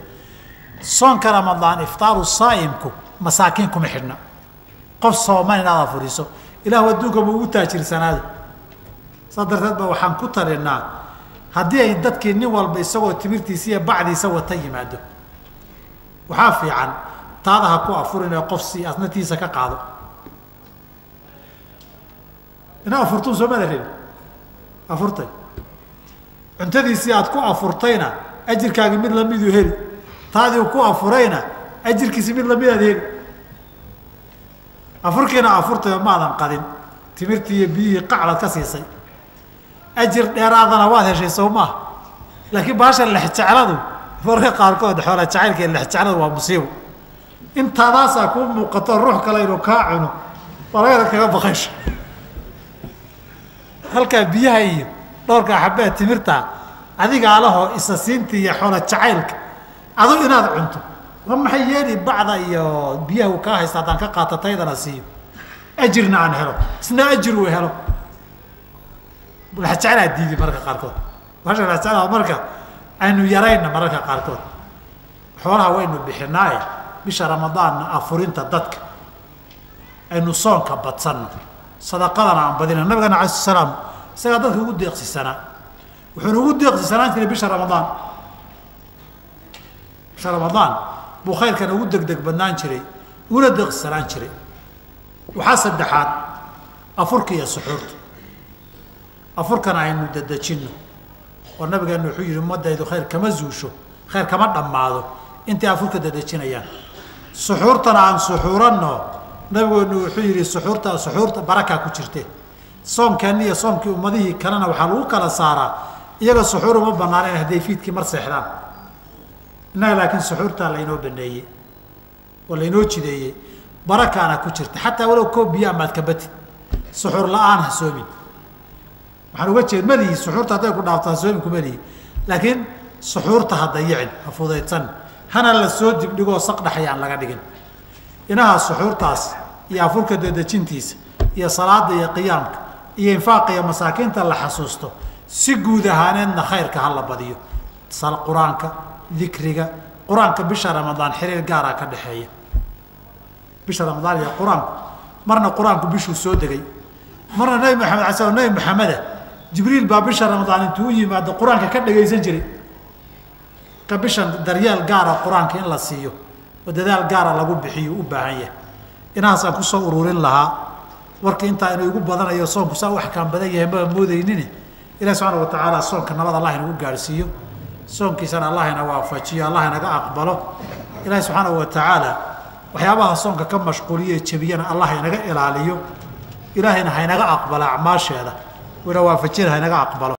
Soonka Ramadaan iftaaru saa'imku masaakiin kuma xidhna. Qof sooman inaad afuriso Ilaahu adduunka ma ugu taajirsanaado. Saas darteed ba waxaan ku talinaa haddii ay dadkii nin walba isagoo timirtiisa iyo bacdiisa wata yimaado, waxaa fiican taada ha ku afurin ee qof si asnatiisa ka qaado. Inaa afurtuun soo mada rabin afurtay cuntadiisii aad ku afurtayna ajirkaagi mid lamiduu heli, taadii ku afurayna ajirkiisi mid lamidaad heli. Afurkiina afurtay maadan qadin, timirtii iyo biyihii qaclaad ka siisay, ajir dheeraadana waad heshay soo maaha. Laakiin baasha lexjecladu marka qaarkood xoola jacaylka iyo lexjecladu waa musiibo. Intaadaasaa kuu muuqato ruux kale inuu kaa cuno waa kaga baqaysho. Halkaa biyaha iyo dhowrkaa xabee timirta Adigaa lahoo isa siinta iyo xoola jacaylka adu inaad cunto ma maxay yeeli bacda iyo biyaha uu kaa haysta haddaan ka qaato taydana siiyo ajirna aan helo isna ajir uu helo. Laxjeclaa diidi mararka qaarkood laxjeclaa marka aynu yarayna mararka qaarkood xoolaha waynu bixinaaye bisha ramadaanna afurinta dadka aynu soonka badsanno sadaqadana aan badina. Nabigana alayhi salaam isagaa dadka ugu deeqsisanaa, wuxuuna ugu deeqsisanaan jiray bisha ramadaan. Bisha ramadaan buu khayrkana ugu degdeg badnaan jiray, uguna deeqsisanaan jiray. Waxaa saddexaad afurka iyo suxuurta. Afurkana aynu dedejinno oo nabigeenu wuxuu yihi ummadaydu khayr kama zuusho, khayr kama dhammaado intay afurka dedejinayaan. Suxuurtana aan suxuuranno, nabigeenu wuxuu yihi suxuurta suxuurta barakaa ku jirte. Soomkeenni iyo soomkii ummadihii kalena waxaa lagu kala saaraa iyaga suxuur uma banaaneen hadday fiidkii mar seexdaan. Innaga laakiin suxuurtaa laynoo baneeyey oo laynoo jideeyey, barakaana ku jirta. Xataa walow koob biyo amaad ka batid, suxuur la-aan ha soomin. Waxaan uga jeed malihi suxuurta hadday ku dhaafto ha soomin kumalihi, laakiin suxuurta ha dayicin, ha fudaydsan, hana la soo dibdhigoo saqdhaxayaan laga dhigin. Inaha suxuurtaas iyo afurka dedejintiisa iyo salaada iyo qiyaamka iyo infaaqa iyo masaakiinta la xasuusto, si guud ahaaneedna khayrka ha la badiyo. Qur-aanka, dikriga, qur-aanka bisha ramadaan xiriir gaaraa ka dhexeeya. Bisha ramadaan iyo qur-aanku, marna qur-aanku bishuu soo degay, marna nabi maxamed alay slam, nabi maxameda Jibriil baa bisha ramadaan intuu u yimaado qur-aanka ka dhagaysan jiray. Ka bishan daryeel gaara qur-aanka in la siiyo oo dadaal gaara lagu bixiyo u baahan yahay. Inahaas aan kusoo ururin lahaa warka intaa inuu igu badanayo soonku saa u axkaam badan yahay maba moodaynin. Ilahi subxaana wa tacaala soonka nabad allah inagu gaadhsiiyo, soonkiisana allah ina waafajiyo, allah inaga aqbalo. Ilahi subxaana wa tacaala waxyaabaha soonka ka mashquuliye jebiyana allah inaga ilaaliyo, ilaahayna haynaga aqbalo acmaasheeda, wina waafajina haynaga aqbalo.